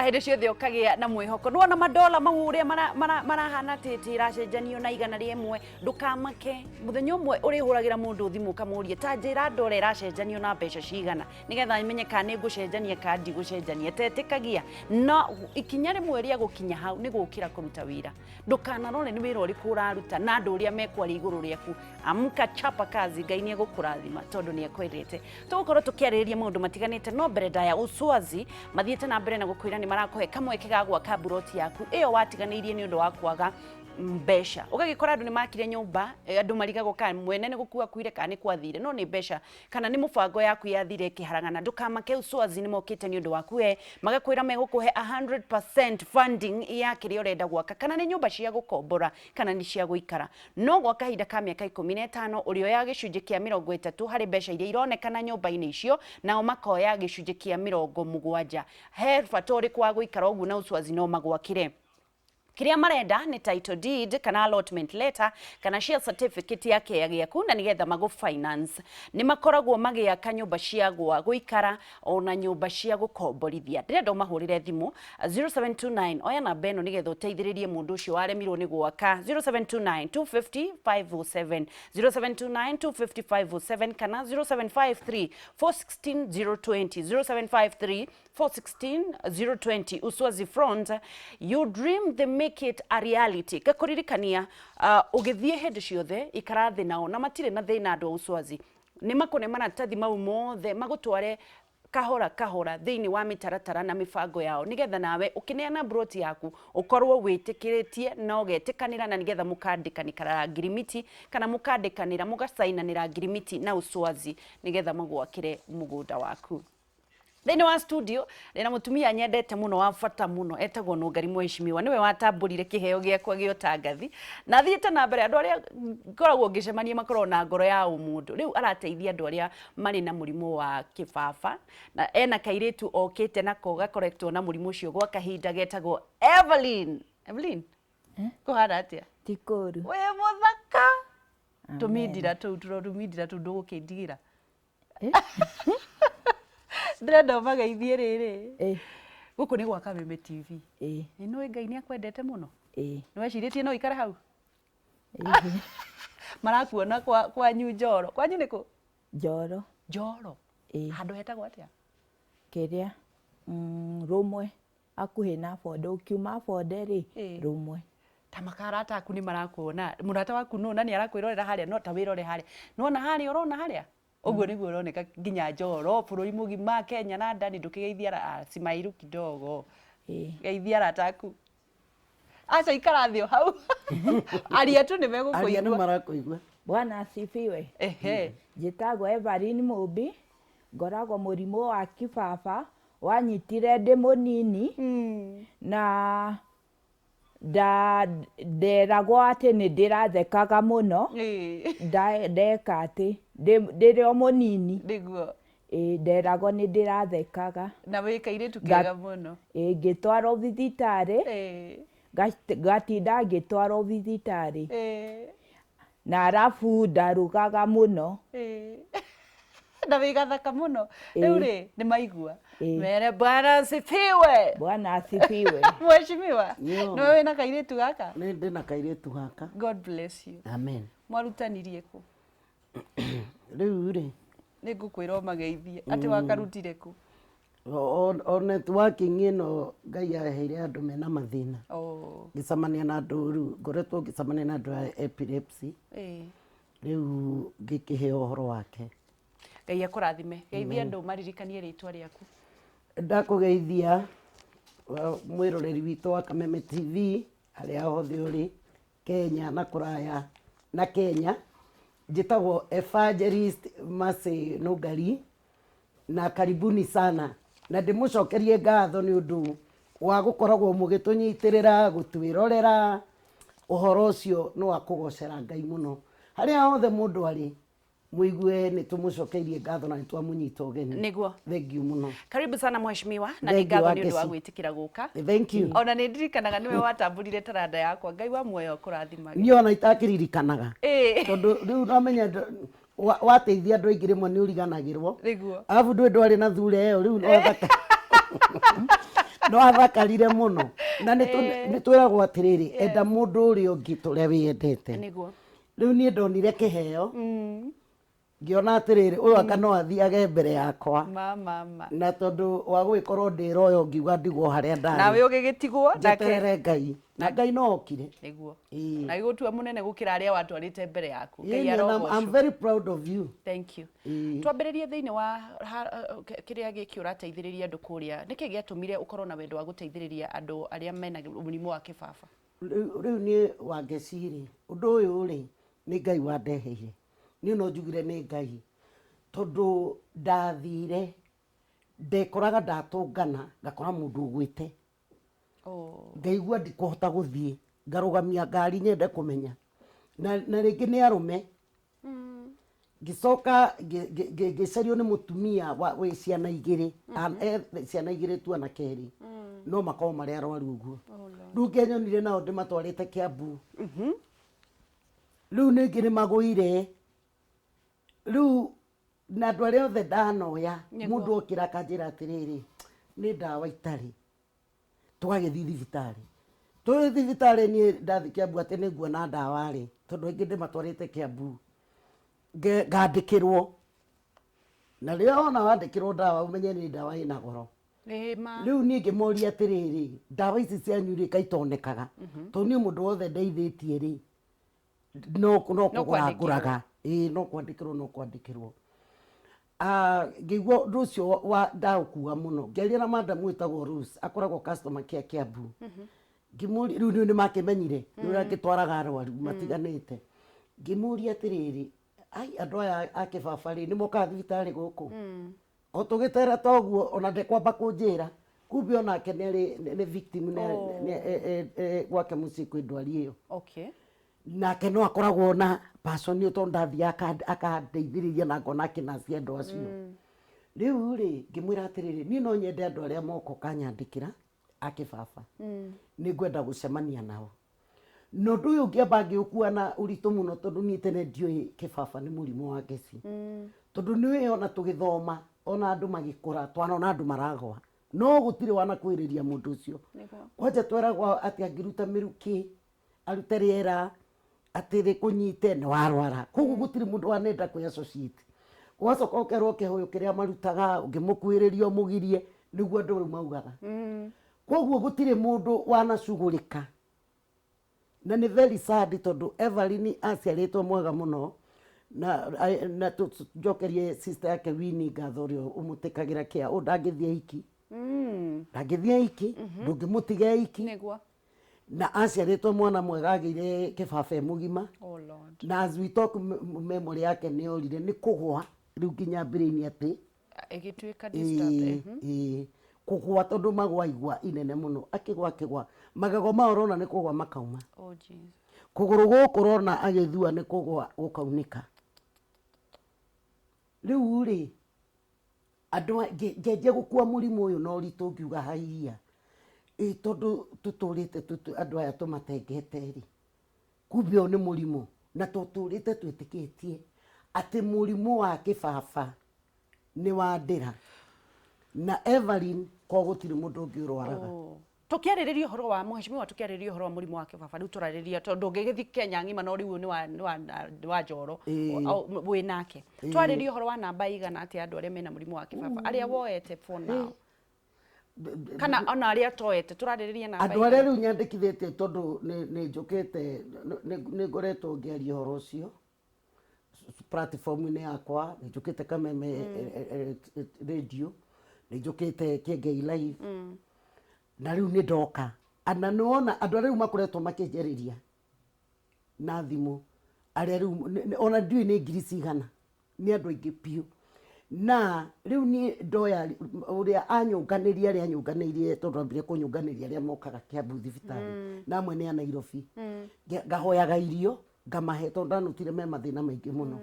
Hĩndĩ ciothe ũkagĩa na mwĩhoko. Nĩwona madola mau ũrĩa marahana atĩ ĩracenjanio na 100, ndũkamake. Mũthenya ũmwe ũrĩhũragĩra mũndũ thimũ ũkamũria ta njĩra dola ĩracenjanio na mbeca cigana, nĩgetha menye kana nĩ ngũcenjania kana ndigũcenjania. Tetĩkagia no ikinya rĩmwe rĩa gũkinya hau nĩ gũkĩra kũruta wĩra. Ndũkanarore nĩ wĩra ũrĩkũ ũraruta na andũ ũrĩa mekwaria igũrũ rĩaku. Amka, chapa kazi, Ngai nĩ egũkũrathima tondũ nĩ ekwendete. Tũgũkorwo tũkĩarĩrĩria maũndũ matiganĩte, no mbere ndaya Uswazi mathiĩte na mbere na gũkwĩra nĩ marakũhe kamweke ga gwaka mburoti yaku ĩyo watiganĩirie nĩ ũndũ wa kwaga mbeca. Ũgagĩkora andũ nĩ makire nyũmba, andũ marigagwo kana mwene nĩ gũkua akuire kana nĩ kwathire, no nĩ mbeca kana nĩ mũbango yaku yathire ĩkĩharagana. Ndũkamake, Uswazi nĩ mokĩte nĩ ũndũ waku we, magakwĩra megũkũhe 100% funding ya kĩrĩa ũrenda gwaka, kana nĩ nyũmba cia gũkombora kana nĩ cia gũikara. No gwa kahinda ka mĩaka 15 ũrĩoyaga gĩcunjĩ kĩa 30 harĩ mbeca iria ironekana nyũmba-inĩ icio, nao makoya gĩcunjĩ kĩa 70. He bata ũrĩkũ wa gũikara ũguo na Uswazi no magwakĩre? Kĩrĩa marenda nĩ title deed kana allotment letter kana share certificate ya kĩaya gĩaku na nĩgetha magũ finance. Nĩ makoragwo magĩaka nyũmba cia gwa gũikara ona nyũmba cia gũkomborithia. Ndĩrenda ũmahũrĩre thimũ 0729, oya namba ĩno nĩgetha ũteithĩrĩrie mũndũ ũcio waremirwo nĩ gwaka, 0729 250 507, 0729 250 507 kana 0753 416 020, 0753 416 020. Uswazi Front, you dream, they make it a reality. Ngakũririkania ũgĩthiĩ hĩndĩ ciothe ikara thĩ nao na matirĩ na thĩna. Andũ a Uswazi nĩ makũne maratathi mau mothe, magũtware kahora kahora thĩinĩ wa mĩtaratara na mĩbango yao, nĩgetha nawe ũkĩneana mburoti yaku ũkorwo wĩtĩkĩrĩtie na ũgetĩkanĩra, na nĩgetha mũkandĩkanĩra ngirimiti kana mũkandĩkanĩra mũgacainanĩra ngirimiti na Uswazi nĩgetha magwakĩre mũgũnda waku. Thĩinĩ wa studio ndĩna mũtumia nyendete mũno wa bata mũno, etagwo Nũngari Mheshimiwa. Nĩwe watambũrire kĩheo gĩakwa gĩa ũtangathi na thiĩte na mbere. Andũ arĩa ngoragwo ngĩcemania makoragwo na ngoro ya ũmũndũ. Rĩu arateithia andũ arĩa marĩ na mũrimũ wa kĩbaba, na ena kairĩtu okĩte nako gakoretwo na mũrimũ ũcio gwa kahinda, getagwo Evelyn. Evelyn, kũhana atĩa? Ti kũũru. Wĩ mũthaka. Tũmindira tũu tũrorumindira tũu ndũgũkĩndigĩra. Ndĩrenda ũmageithie rĩrĩ. Gũkũ nĩ gwa Kameme TV. Nĩ nĩũĩ Ngai nĩ akwendete mũno? Ĩĩ. Nĩ wecirĩtie no ũikare hau? Marakuona kwa kwanyu Njoro. Kwanyu nĩ kũ? Njoro. Njoro. Ĩĩ. Handũ hetagwo atĩa? Kĩrĩa Rũmwe, hakuhĩ na boda, ũkiuma boda rĩ, Rũmwe. Ta makarata aku nĩ marakuona. Mũrata waku nũ na nĩ arakwĩrorera harĩa, no ta wĩrore harĩa. Nĩwona harĩa ũrona harĩa? Ũguo nĩguo ũroneka nginya Njoro, bũrũri mũgima, Kenya na ndani. Ndũkĩgeithia Simairu kidogo. Geithia arata aku. Aca, ikara thĩ o hau. Aria tu nĩ Aria nĩ megũkũigua. Marakũigua. Bwana asifiwe. Njĩtagwo Evelyn Mũmbi, ngoragwo mũrimũ wa kibaba wanyitire ndĩ mũnini, na nderagwo atĩ nĩ ndĩrathekaga mũno. Ndeka atĩ ndĩrĩ o mũnini. Ĩĩ, nderagwo nĩ ndĩrathekaga. Na wĩ kairĩtu kega mũno. Ĩĩ, ngĩtwarwo thibitarĩ, ngatinda ngĩtwarwo thibitarĩ. Na arabu ndarugaga mũno. Na wĩ gathaka mũno. Rĩu rĩ, nĩ maigua. Mere Bwana asifiwe. Bwana asifiwe. Mheshimiwa, Yo. nĩwe wĩna kairĩtu gaka? Nĩ ndĩ na kairĩtu gaka. God bless you. Amen. Mwarutanirie kũ? Rĩu rĩ, Nĩ ngũkwĩra ũmageithie. Atĩ wakarutire kũ? O networking ĩno Ngai aheire andũ mena mathĩna. Ngĩcemania na andũ, rĩu ngoretwo ngĩcemania na andũ a epilepsy. Rĩu ngĩkĩheo ũhoro wake. Ngai akũrathime. Geithia andũ, maririkanie rĩtwa rĩaku. Ndakũgeithia mwĩroreri witũ wa Kameme TV harĩa hothe ũrĩ Kenya na kũraya na Kenya. Njĩtagwo Evangelist Mercy Nũngari na karibuni sana, na ndĩmũcokerie ngatho nĩ ũndũ wa gũkoragwo mũgĩtũnyitĩrĩra gũtwĩrorera. Ũhoro ũcio nĩ wa kũgocera Ngai mũno. Harĩa hothe mũndũ arĩ, mũigue nĩ tũmũcokeirie ngatho na nĩ twamũnyita ũgeni. Thank you mũno. Karibu sana mheshimiwa, na nĩ Thank you, ngatho nĩ ũndũ wa Wangeci. gwĩtĩkĩra gũka. Thank you. Ona nĩ ndirikanaga nĩwe watambũrire taranda yakwa. Ngai wa muoyo akũrathimage. Niĩ ona itakĩririkanaga, tondũ rĩu nomenya wateithia andũ aingĩ rĩmwe nĩ ũriganagĩrwo. Arabu ndũĩ ndwarĩ na thura ĩyo, rĩu no thaka. No athakarire mũno na nĩ twĩragwo atĩrĩrĩ, enda mũndũ ũrĩa ũngĩ ta ũrĩa wĩyendete. Rĩu niĩ ndonire kĩheo, ngĩona atĩrĩrĩ, ũyũ anga no athiage mbere yakwa. Ma ma ma. Na tondũ wa gũgĩkorwo ndĩ royo, ngiuga ndigwo harĩa Nawe ndarĩ, ũgĩgĩtigwo nake. Njeterere Ngai, na Ngai no okire. Ĩĩ. Na gĩgũtua mũnene gũkĩra arĩa watwarĩte mbere yaku. Ngai Ĩĩ, and I'm arogocwo. very proud of you. Thank you. Ĩĩ. Twambĩrĩrie thĩinĩ wa kĩrĩa gĩkĩ ũrateithĩrĩria andũ kũrĩa. Nĩkĩ gĩatũmire ũkorwo na wendo wa gũteithĩrĩria andũ arĩa mena mũrimũ wa kĩbaba? Rĩu niĩ Wangeci rĩ, ũndũ ũyũ rĩ, nĩ Ngai wandeheire. Niĩ no njugire nĩ Ngai, tondũ ndathire ndekoraga ndatũngana ngakora mũndũ ũgwĩte. Ngaigua ndikũhota gũthiĩ, ngarũgamia ngari nyende kũmenya, na rĩngĩ nĩ arũme. Ngĩcoka ngĩcario nĩ mũtumia wĩ ciana igĩrĩ, ciana igĩrĩ tu ana kerĩ, no makorwo marĩ arwaru ũguo. Rĩu ngĩanyonire nao ndĩmatwarĩte Kiambu. Rĩu ningĩ nĩ magũire rĩu na andũ arĩa othe ndanoya. Mũndũ okĩra akanjĩra atĩrĩrĩ, nĩ ndawa itarĩ, tũgagĩthiĩ thibitarĩ. Tũrĩ thibitarĩ, niĩ ndathiĩ Kiambu atĩ nĩ nguona ndawa rĩ, tondũ aingĩ ndĩmatwarĩte Kiambu, ngandĩkĩrwo, na rĩrĩa wona wandĩkĩrwo ndawa, ũmenye nĩ ndawa ĩna goro. Ĩĩ ma. Rĩu niĩ ngĩmoria atĩrĩrĩ, ndawa ici cianyu rĩ, kaitonekaga? Tondũ niĩ mũndũ wothe ndeithĩtie rĩ, no kũgũra Kwandĩkĩrwo. Ngũraga. Ĩĩ, no kwandĩkĩrwo, no kwandĩkĩrwo. Ah, ngĩigua ũndũ ũcio wa ndaũkua mũno. Ngĩaria na madam wĩtagwo Rose, akoragwo customer care Kiambu. Ngĩmũria, rĩu nĩ makĩmenyire nĩ ũrĩa ngĩtwaraga arwaru matiganĩte. Ngĩmũria atĩrĩrĩ, ai, andũ aya a kĩbaba rĩ, nĩ mokaga thibitarĩ gũkũ? O tũgĩtera ta ũguo, ona ndekwamba kũnjĩra, kumbe onake nĩ arĩ nĩ victim, nĩ gwake mũciĩ kwĩ ndwari ĩyo. Nake no akoragwo na passion ĩyo, tondũ ndathiaga akandeithĩrĩria na ngona akĩnacia andũ acio. Rĩu rĩ, ngĩmwĩra atĩrĩrĩ, niĩ no nyende andũ arĩa moka ũkanyandĩkĩra a kĩbaba, nĩ ngwenda gũcemania nao. Na ũndũ ũyũ ngĩamba ngĩũkua na ũritũ mũno, tondũ niĩ tene ndiũĩ kĩbaba nĩ mũrimũ wa ngeci, tondũ nĩũĩ ona tũgĩthoma, ona andũ magĩkũra, twanona andũ maragwa, no gũtirĩ wanakuhĩrĩria mũndũ ũcio. Kwanja tweragwo atĩ angĩruta mĩrukĩ, arute rĩera atĩ rĩkũnyite, nĩ warwara. Koguo gũtirĩ mũndũ wanenda kwĩ associate. Ũgacoka ũkerwo kĩhũyũ kĩrĩa marutaga, ũngĩmũkuhĩrĩria ũmũgirie, nĩguo andũ rĩu maugaga. Koguo gũtirĩ mũndũ wanacugũrĩka, na nĩ very sad, tondũ Evelyn aciarĩtwo mwega mũno. Na tũnjokerie sister yake Winnie ngatho, ũrĩa ũmũtĩkagĩra kĩa ũ, ndangĩthiĩ iki, ndangĩthiĩ iki, ndũngĩmũtiga iki. Na aciarĩtwo mwana mwega, agĩire kĩbaba e mũgima. Oh Lord. Na as we talk, memory yake nĩ yorire, nĩ kũgwa rĩu nginya brain atĩ Ĩgĩtuĩka disturbed. Ĩĩ, kũgwa, tondũ magwa igwa inene mũno, akĩgwa akĩgwa, magego mao ũrona nĩ kũgwa makauma. Oh Jesus. Kũgũrũ gũkũ ũrona agĩthua nĩ kũgwa gũkaunĩka. Rĩu rĩ, andũ ngĩanjia gũkua mũrimũ ũyũ na ũritũ, ngiuga haiya, ĩ tondũ tũtũrĩte andũ aya tũmatengete rĩ, kumbe ũyũ nĩ mũrimũ, na tũtũrĩte twĩtĩkĩtie atĩ mũrimũ wa kĩbaba nĩ wa ndĩra, na Evelyn ko gũtirĩ mũndũ ũngĩ ũrwaraga. Oh. Tũkĩarĩrĩria ũhoro wa mheshimiwa, tũkĩarĩrĩria ũhoro wa mũrimũ wa kĩbaba, rĩu tũrarĩrĩria tondũ ũngĩgĩthiĩ Kenya ng'ima, no rĩu nĩ wa njoro wĩ nake. Twarĩrĩria ũhoro wa namba igana atĩa andũ arĩa mena mũrimũ wa kĩbaba, arĩa woete for now, kana ona arĩa toete, tũrarĩrĩria namba Andũ arĩa rĩu nyandĩkithĩtie, tondũ nĩ njũkĩte, nĩ ngoretwo ngĩaria ũhoro ũcio platform-inĩ yakwa, nĩ njũkĩte Kameme radio, nĩ njũkĩte Kĩengei Live, na rĩu nĩ ndoka. Na nĩwona andũ arĩa rĩu makoretwo makĩnjarĩria na thimũ, arĩa rĩu ona ndiũĩ nĩ ngiri cigana, nĩ andũ aingĩ biũ. Na rĩu niĩ ndoya ũrĩa anyũnganĩria, arĩa anyũnganĩirie, tondũ ambire kũnyũnganĩria arĩa mokaga Kiambu thibitarĩ, na amwe nĩ a Nairobi. Ngahoyaga irio ngamahe, tondũ ndanotire me mathĩna maingĩ mũno.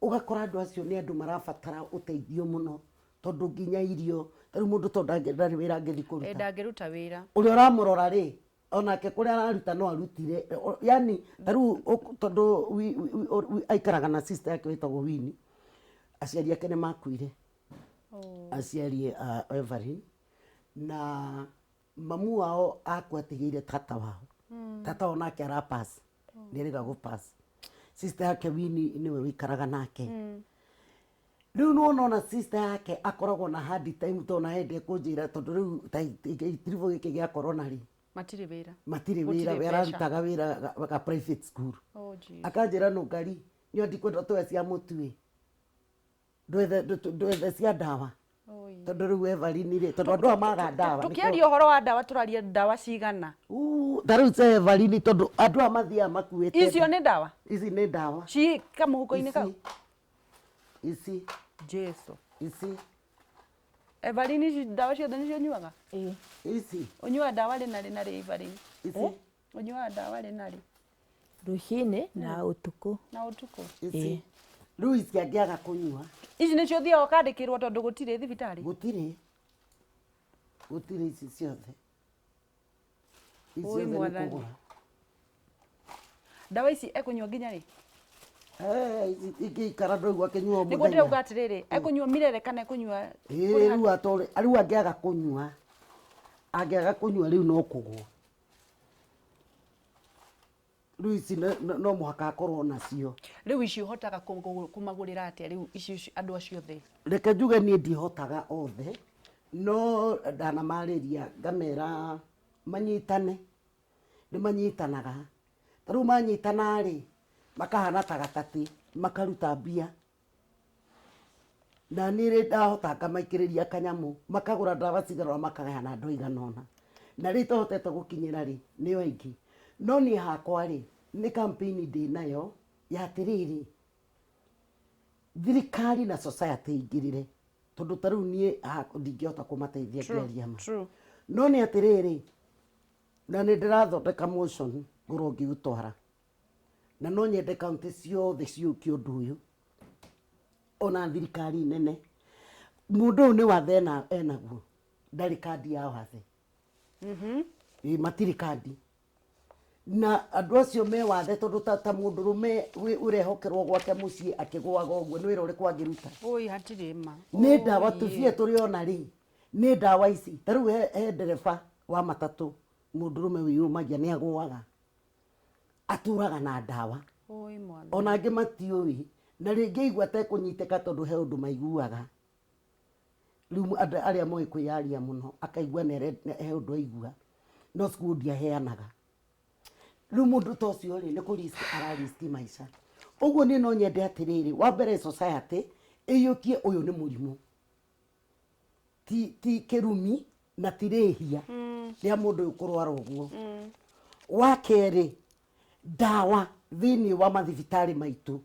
Ũgakora andũ acio nĩ andũ marabatara ũteithio mũno, tondũ nginya irio, ta rĩu mũndũ tondũ ndarĩ wĩra angĩthiĩ kũruta. Ndangĩruta wĩra. Ũrĩa ũramũrora rĩ, onake kũrĩa araruta no arutire. Yani ta rĩu tondũ aikaraga na sister yake wĩtagwo Winnie, aciari ake nĩ makuire, aciari a Evelyn na Mamu wao akua atigĩire tata wao. Tata wao nake ara pass, nĩ erĩga gũ pass. Sister yake Winnie nĩwe wĩikaraga nake. Rĩu nĩwona ona sister yake akoragwo na hard time, tondũ ona hĩndĩ ekũnjĩra, tondũ rĩu ta gĩtiribũ gĩkĩ gĩa corona rĩ, Matirĩ wĩra. Matirĩ Gũtirĩ wĩra. We mbeca. Ararutaga wĩra ga private school. Oh, Jesus. Akanjĩra, "Nũngari nĩo ndikwenda tũhe cia mũtu ĩ, ndwethe cia ndawa." Oi. Tondũ rĩu Evelyn rĩ, tondũ andũ aya maga ndawa. Tũkĩaria ũhoro wa ndawa, tũraria ndawa cigana? Ta rĩu cia Evelyn, tondũ andũ aya mathiaga makuĩte. Icio nĩ ndawa? Ici nĩ ndawa. Ci kamũhuko-inĩ kau? Ici. Jesu. Ici. Evelyn, ici ndawa ciothe nĩcio ũnyuaga? Ĩĩ. Ici. Ũnyuaga ndawa rĩ na rĩ na rĩ, Evelyn? Ici. Ũnyuaga ndawa rĩ na rĩ? Rũcinĩ na ũtukũ. Na ũtukũ? Ici. Rĩu ici angĩaga kũnyua. Ici nĩcio ũthiaga ũkandĩkĩrwo tondũ gũtirĩ thibitarĩ? Gũtirĩ, gũtirĩ. Ici ciothe, ici Oi, ciothe nĩ Mwathani. kũgũra. Ndawa ici ekũnyua nginya rĩ? Eh, ici ingĩikara ndũigua akĩnyua o Nĩguo mũthenya. ndĩrauga atĩrĩrĩ, ekũnyua mirere kana ekũnyua? Ĩĩ, rĩu atore rĩu angĩaga kũnyua rĩu no kũgũa. Rĩu ici no mũhaka akorwo nacio. Rĩu ici ũhotaga kũmagũrĩra atĩa rĩu ici andũ acio othe? Reke njuge niĩ ndihotaga othe, no ndanamarĩria ngamera manyitane. Nĩ manyitanaga. Ta rĩu manyitana rĩ, makahana ta gatatĩ, makaruta mbia, na niĩ rĩ ndahota ngamaikĩrĩria kanyamũ, makagũra ndawa cigana ũna, makagayana andũ aigana ũna. Na rĩ tohotete gũkinyĩra rĩ nĩo aingĩ, no niĩ hakwa rĩ nĩ campaign ndĩ nayo ya atĩrĩrĩ, thirikari na society ingĩrĩre, tondũ ta rĩu niĩ ndingĩhota kũmateithia ngĩaria ma. No nĩ atĩrĩrĩ, na nĩ ndĩrathondeka motion ngorwo ngĩũtwara, na no nyende kaunti ciothe ciũkie ũndũ ũyũ, ona thirikari nene. Mũndũ ũyũ nĩ wathe enaguo, ndarĩ kandi ya wathe. Ĩ, matirĩ kandi, na andũ acio me wathe, tondũ ta mũndũrũme ũrehokerwo gwake mũciĩ akĩgũaga ũguo, nĩ wĩra ũrĩkũ angĩruta? Oi, hatirĩ ma. Nĩ ndawa tũbia tũrĩ ona rĩ, nĩ ndawa ici. Ta rĩu he ndereba wa matatũ, mũndũrũme wĩyũmagia, nĩ agũaga, atũraga na ndawa. Oi, mwathani. Ona angĩ matiũĩ, na rĩngĩ aigua atekũnyitĩka, tondũ he ũndũ maiguaga. Rĩu andũ arĩa moĩ kwĩyaria mũno, akaigua he ũndũ aigua, no cukuru ndiaheanaga. Rĩu mũndũ ta ũcio rĩ, nĩ kũ risk ara risk maica. Ũguo niĩ no nyende atĩrĩrĩ, wa mbere society ĩiyũkie ũyũ nĩ mũrimũ, ti kĩrumi na ti rĩhia rĩa mũndũ ũyũ kũrwara ũguo. Wa kerĩ, ndawa thĩinĩ wa mathibitarĩ maitũ,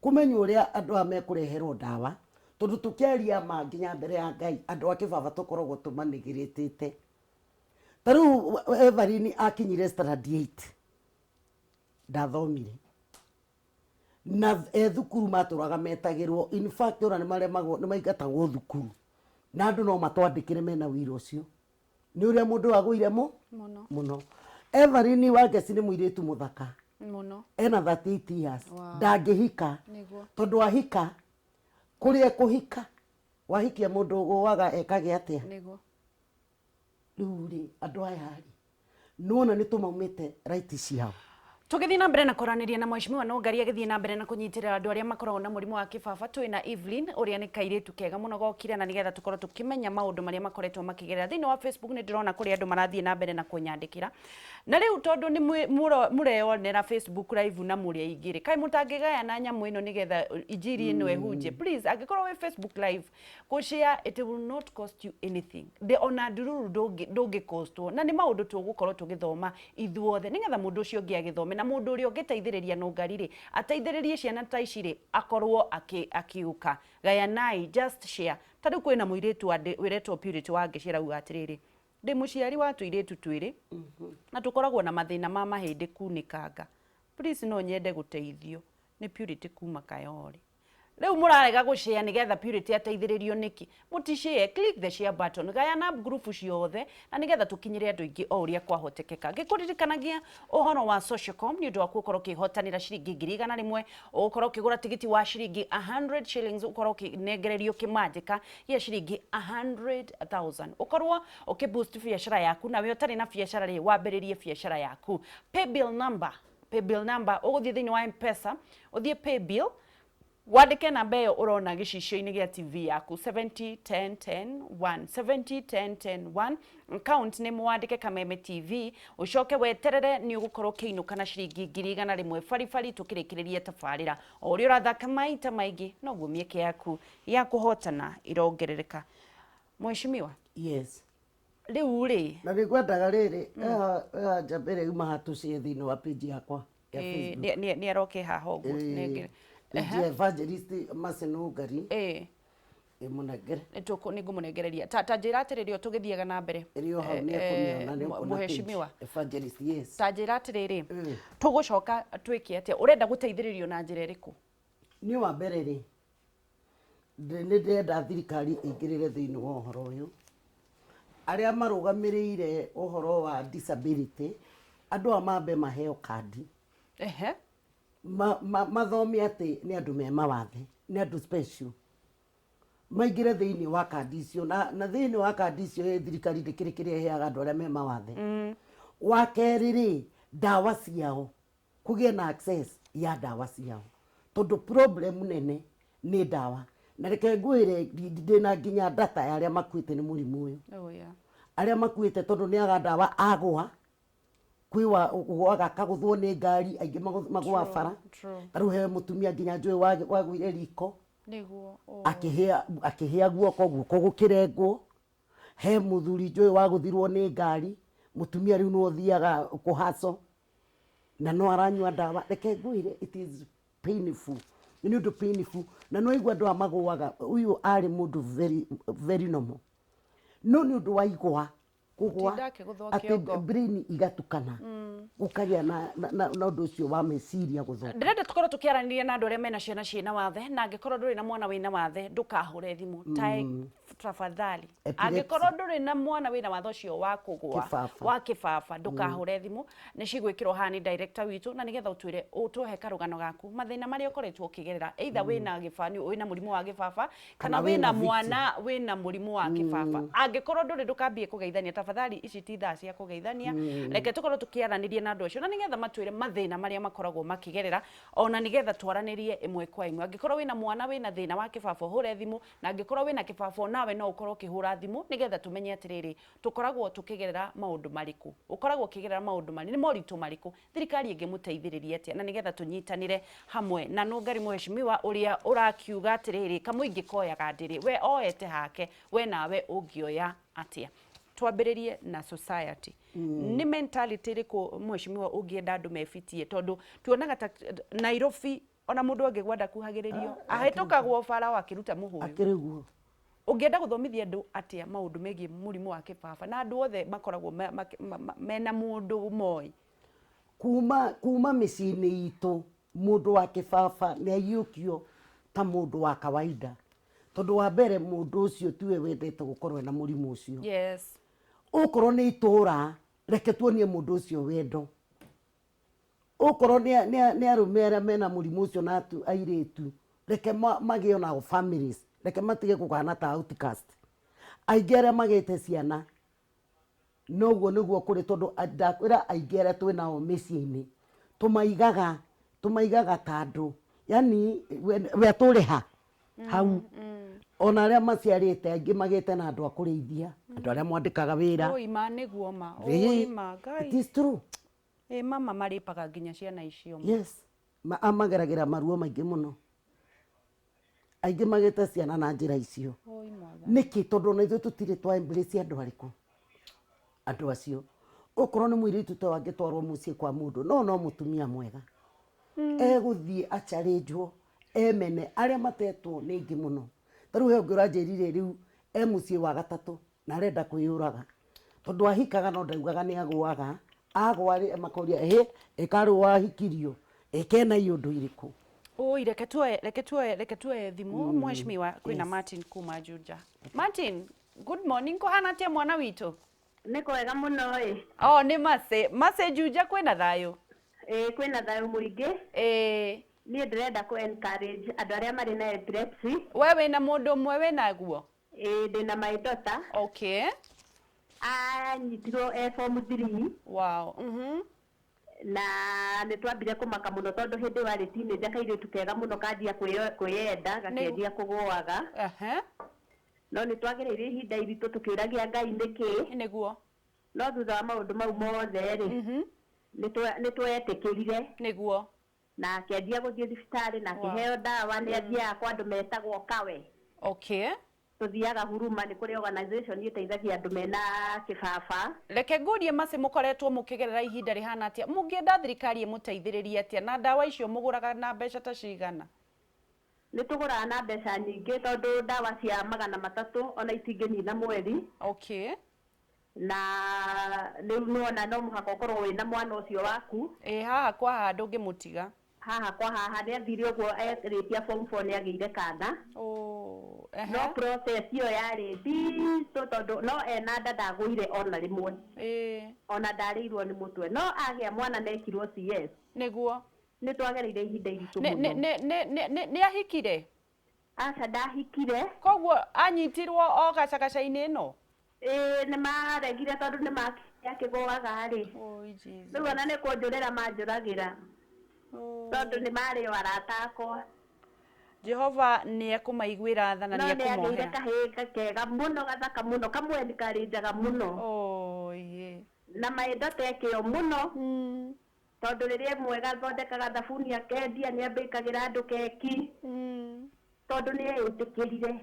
kũmenywo ũrĩa andũ aya mekũreherwo ndawa, tondũ tũkĩaria ma nginya mbere ya Ngai, andũ a kĩbaba tũkoragwo tũmanĩgĩrĩtĩte. Ta rĩu Evelyn akinyire standard 8, ndathomire, na e thukuru matũraga metagĩrwo. In fact, ona nĩ maremagwo, nĩ maingatagwo thukuru, na andũ no matwandĩkĩre mena wĩira ũcio nĩ ũrĩa mũndũ ũyũ agũire mũ Mũno. Mũno. Evelyn Wangeci nĩ mũirĩtu mũthaka. Mũno. Ena 38 years. Wow. Ndangĩhika. Tondũ ahika, kũrĩa ekũhika, wahikia mũndũ ũgũaga ekage atĩa? Rĩu rĩ, andũ aya rĩ, nĩwona nĩ tũmaumĩte right ciao. Tũgĩthiĩ na mbere na kwaranĩria na Mheshimiwa Nũngari, agĩthiĩ na mbere na kũnyitĩrĩra andũ arĩa makoragwo na mũrimũ wa kĩbaba, twĩ na Evelyn ũrĩa nĩ kairĩtu kega mũno gokire, na nĩgetha tũkorwo tũkĩmenya maũndũ marĩa makoretwo makĩgerera. Thĩinĩ wa Facebook nĩ ndĩrona kũrĩ andũ marathiĩ na mbere na kũnyandĩkĩra, na rĩu tondũ nĩ mũreyonera Facebook live na mũrĩ aingĩ rĩ, kaĩ mũtangĩgayana nyamũ ĩno nĩgetha injiri ĩno ĩhunje? Please, angĩkorwo wĩ Facebook live, kũ share, it will not cost you anything. Ndĩ ona ndururu ndũngĩkostwo, na nĩ maũndũ tũgũkorwo tũgĩthoma ithuothe nĩgetha mũndũ ũcio ũngĩ agĩthome, na mũndũ ũrĩa ũngĩteithĩrĩria Nũngari rĩ, ateithĩrĩrie ciana ta ici rĩ, akorwo akiũka. Gayanai, just share. Ta rĩu kwĩna mũirĩtu wĩretwo Purity Wangeci, arauga atĩrĩrĩ, "Ndĩ mũciari wa tũirĩtu twĩrĩ na tũkoragwo na mathĩna ma mahĩndĩ kunĩkanga. Please, no nyende gũteithio." Nĩ Purity kuma Kayore. Rĩu mũrarega gũshare nĩgetha Purity ateithĩrĩrio nĩkĩ? Mũtishare, click the share button, gayana group ciothe na nĩgetha tũkinyĩre andũ aingĩ o ũrĩa kwahotekeka. Ngĩkũririkanagia ũhoro wa Socialcom nĩ ũndũ wa gũkorwo ũkĩhotanĩra ciringi 100,000, ũgũkorwo ũkĩgũra tigiti wa ciringi 100 shillings, ũkorwo ũkĩnengererio kĩmanjĩka gĩa ciringi 100,000, ũkorwo ũkĩ boost biacara yaku, nawe ũtarĩ na biacara rĩ, wambĩrĩrie biacara yaku. Paybill number, paybill number, ũgũthiĩ thĩinĩ wa M-Pesa, ũthiĩ paybill, wandĩke namba ĩyo ũrona gĩcicio-inĩ gĩa TV yaku, 70 10 10 1, 70 10 10 1, account nĩ mwandĩke Kameme TV, ũcoke weterere nĩ ũgũkorwo ũkĩinũka na ciringi 100,000 baribari. Tũkĩrĩkĩrĩria tabarĩra, o ũrĩa ũrathaka maita maingĩ noguo mĩeke yaku ya kũhotana irongerereka. Mheshimiwa, Yes. Rĩu rĩ, Na nĩ ngwendaga rĩrĩ eha njamba ĩrĩa yuma hatũcie thĩinĩ wa page yakwa ya Facebook. Nĩ aroke haha ũguo. Nengere. Page ya Evangelist Mercy Nũngari. Ĩmũnengere. Nĩ ngũmũnengereria. Ta njĩra atĩrĩrĩ, o tũgĩthiaga na mbere, Ĩrĩ o hau, nĩ ekũmĩona, nĩ ũkuona page. Mheshimiwa. Evangelist, yes. Ta njĩra atĩrĩrĩ, tũgũcoka twĩke atĩa? Ũrenda gũteithĩrĩrio na njĩra ĩrĩkũ? Niĩ wa mbere rĩ, nĩ ndĩrenda thirikari ĩingĩrĩre thĩinĩ wa ũhoro ũyũ, arĩa marũgamĩrĩire ũhoro wa disability, andũ aya mambe maheo kandi, mathome atĩ nĩ andũ me mawathe, nĩ andũ special, maingĩre thĩinĩ wa kandi icio, na thĩinĩ wa kandi icio ĩ, thirikari ndĩkĩrĩ kĩrĩa ĩheaga andũ arĩa me mawathe. Wa kerĩ rĩ, ndawa ciao, kũgĩe na access ya ndawa ciao, tondũ problem nene nĩ ndawa. Na reke ngwĩre, ndĩna nginya data ya arĩa makuĩte nĩ mũrimũ ũyũ, arĩa makuĩte tondũ nĩ aga ndawa, agũa kwĩ wa ũgũaga akagũthwo nĩ ngari, aingĩ magũa bara. Ta rĩu he mũtumia nginya njũĩ wagũire riko, akĩhĩa, akĩhĩa guoko, guoko gũkĩrengwo. He mũthuri njũĩ wagũthirwo nĩ ngari, mũtumia rĩu no ũthiaga kũhaco na no aranyua ndawa. Reke ngwĩre, it is painful, nĩ ũndũ painful. Na no igua andũ aya magũaga, ũyũ arĩ mũndũ very very normal, no nĩ ũndũ wa igwa kũgwa, Gũtinda akĩgũthwo atĩ kĩongo. Brain igatukana, gũkagĩa na ũndũ ũcio wa meciria gũthũka. Ndĩrenda tũkorwo tũkĩaranĩria na andũ arĩa mena ciana ciĩna wathe, na angĩkorwo ndũrĩ na mwana wĩna wathe, ndũkahũre thimũ ta tafadhali. Epilepsy. Angĩkorwo ndũrĩ na mwana wĩna wathe ũcio wa kũgũa, Kĩbaba. wa kĩbaba, ndũkahũre thimũ. Nĩ cigwĩkĩrwo haha nĩ director witũ, na nĩgetha ũtwĩre, ũtũhe karũgano gaku, mathĩna marĩa ũkoretwo ũkĩgerera, either wĩna gĩbani, wĩna mũrimũ wa kĩbaba, kana Kana wĩna wĩna victim. Mwana wĩna mũrimũ wa kĩbaba. Angĩkorwo ndũrĩ, ndũkambie kũgeithania tafadhali. Ici ti thaa cia kũgeithania. Reke tũkorwo tũkĩaranĩria na andũ acio, na nĩgetha matwĩre mathĩna marĩa makoragwo makĩgerera, ona nĩgetha twaranĩrie ĩmwe kwa ĩmwe. Angĩkorwo wĩna mwana wĩna thĩna wa kĩbaba, ũhũre thimũ, na angĩkorwo wĩna kĩbaba nawe no ũkorwo ũkĩhũra thimũ, nĩgetha tũmenye atĩrĩrĩ, tũkoragwo tũkĩgerera maũndũ marĩkũ, ũkoragwo ũkĩgerera maũndũ marĩ nĩ moritũ marĩkũ, thirikari ĩngĩmũteithĩrĩria atĩa, na nĩgetha tũnyitanĩre hamwe na Nũngari mheshimiwa ũrĩa ũrakiuga atĩrĩrĩ, kamũingĩ koyaga ndĩrĩ, we oete hake, we nawe ũngĩoya atĩa? Twambĩrĩrie na society. Nĩ mentality ĩrĩkũ, mheshimiwa, ũngĩenda andũ mebitie? Tondũ tuonaga ta Nairobi, ona mũndũ angĩgwa ndakuhagĩrĩrio, ahĩtũkagwo bara o akĩruta mũhũyũ. Akĩrĩ guo. Ũngĩenda gũthomithia andũ atĩa maũndũ megiĩ mũrimũ wa kĩbaba, na andũ othe makoragwo mena mũndũ moĩ? Kuma mĩciĩ-inĩ itũ, mũndũ wa kĩbaba nĩ aiyũkio ta mũndũ wa kawaida, tondũ wa mbere mũndũ ũcio tiwe wendete gũkorwo ena mũrimũ ũcio. Okorwo nĩ itũra, reke tuonie mũndũ ũcio wendo. Okorwo nĩ arũme arĩa mena mũrimũ ũcio na airĩtu, reke magĩe onao families, reke matige kũhana ta outcast. Aingĩ arĩa magĩte ciana noguo nĩguo kũrĩ, tondũ ndakwĩra aingĩ arĩa twĩnao mĩciĩ-inĩ tũmaigaga ta andũ, yani we atũrĩha hau. Ona arĩa maciarĩte, aingĩ magĩte na andũ a kũrĩithia, andũ arĩa mwandĩkaga wĩra. Oi ma, nĩguo ma. Ĩĩ, Oi ma, Ngai. It is true. Ĩ mama marĩpaga nginya ciana icio ma. Yes, amageragĩra maruo maingĩ mũno. Aingĩ magĩte ciana na njĩra icio. Oi Mwathani. Nĩkĩ? Tondũ ona ithuĩ tũtirĩ twa embrace andũ arĩkũ, andũ acio. Okorwo nĩ mũirĩtu ta ũyũ angĩtwarwo mũciĩ kwa mũndũ, no mũtumia mwega egũthiĩ acharĩnjwo emene. Arĩa matetwo nĩ aingĩ mũno. Ta rĩu he ũngĩ ũranjĩrire rĩu e mũciĩ wa gatatũ na arenda kwĩyũraga, tondũ ahikaga no ndaugaga nĩ agũaga. Agwa rĩ, makoria, ĩ ĩkarĩ wahikirio ĩkena iũndũ irĩkũ? Oi, reke tuoe thimũ, mheshimiwa. Kwĩna Martin kuma Juja. Martin, good morning. Kũhana atĩa, mwana witũ? Nĩ kwega mũno ĩ. Oh, nĩ Mace. Mace, Juja kwĩna thayũ? Ĩ, kwĩna thayũ mũingĩ. Niĩ ndĩrenda kũ encourage andũ arĩa marĩ na epilepsy. We wĩna mũndũ ũmwe wĩnaguo? Ĩ, ndĩna my daughter. Anyitirwo e form 3. Na nĩ twambire kũmaka mũno tondũ hĩndĩ ĩyo arĩ teenager, kairĩtu kega mũno, kanjia kwĩyenda, gakĩanjia kũgũaga. No nĩ twagereire ihinda iritũ tũkĩũragia Ngai nĩkĩ. No thutha wa maũndũ mau mothe rĩ, nĩ twetĩkĩrire. Na akĩanjia gũthiĩ thibitarĩ na akĩheo ndawa. Nĩ athiaga kwa andũ metagwo Kawe. Tũthiaga Huruma, nĩ kũrĩ organization ĩteithagia andũ mena kĩbaba. Reke ngũrie, Mace, mũkoretwo mũkĩgerera ihinda rĩhana atĩa? Mũngĩenda thirikari ĩmũteithĩrĩrie atĩa? Na ndawa icio mũgũraga na mbeca ta cigana? Nĩ tũgũraga na mbeca nyingĩ tondũ ndawa cia 300 ona itingĩnina mweri. Na rĩu nĩwona no mũhaka ũkorwo wĩna mwana ũcio waku. Ĩ, haha kwa haha ndũngĩmũtiga. Haha kwa haha nĩ athire ũguo erĩkia form 4 nĩ agĩire kana. Oh, no process ĩyo yarĩ nditũ tondũ no ena nda ndagũire ona rĩmwe. Ona ndarĩirwo nĩ mũtwe, no agĩa mwana nekirwo CS. Nĩ twagereire ihinda iritũ mũno. Nĩ ahikire? Aca, ndahikire. Koguo anyitirwo o gacagaca-inĩ ĩno? Ĩĩ, nĩ maregire tondũ nĩ makĩgũaga rĩ. Oh, Jesus. Rĩu ona nĩ kũnjũrĩra manjũragĩra tondũ nĩ marĩ o arata akwa. Jehova nĩ ekũmaiguĩra tha na No nĩ nĩ agĩire ekũmohera. kahĩĩ kega mũno, gathaka mũno, kamwe karĩ njaga mũno. Oh, ye. Na maĩndo tekĩo mũno tondũ rĩrĩa mwega athondekaga thabuni akendia, nĩ ambĩkagĩra andũ keki tondũ nĩ eĩtĩkĩrire.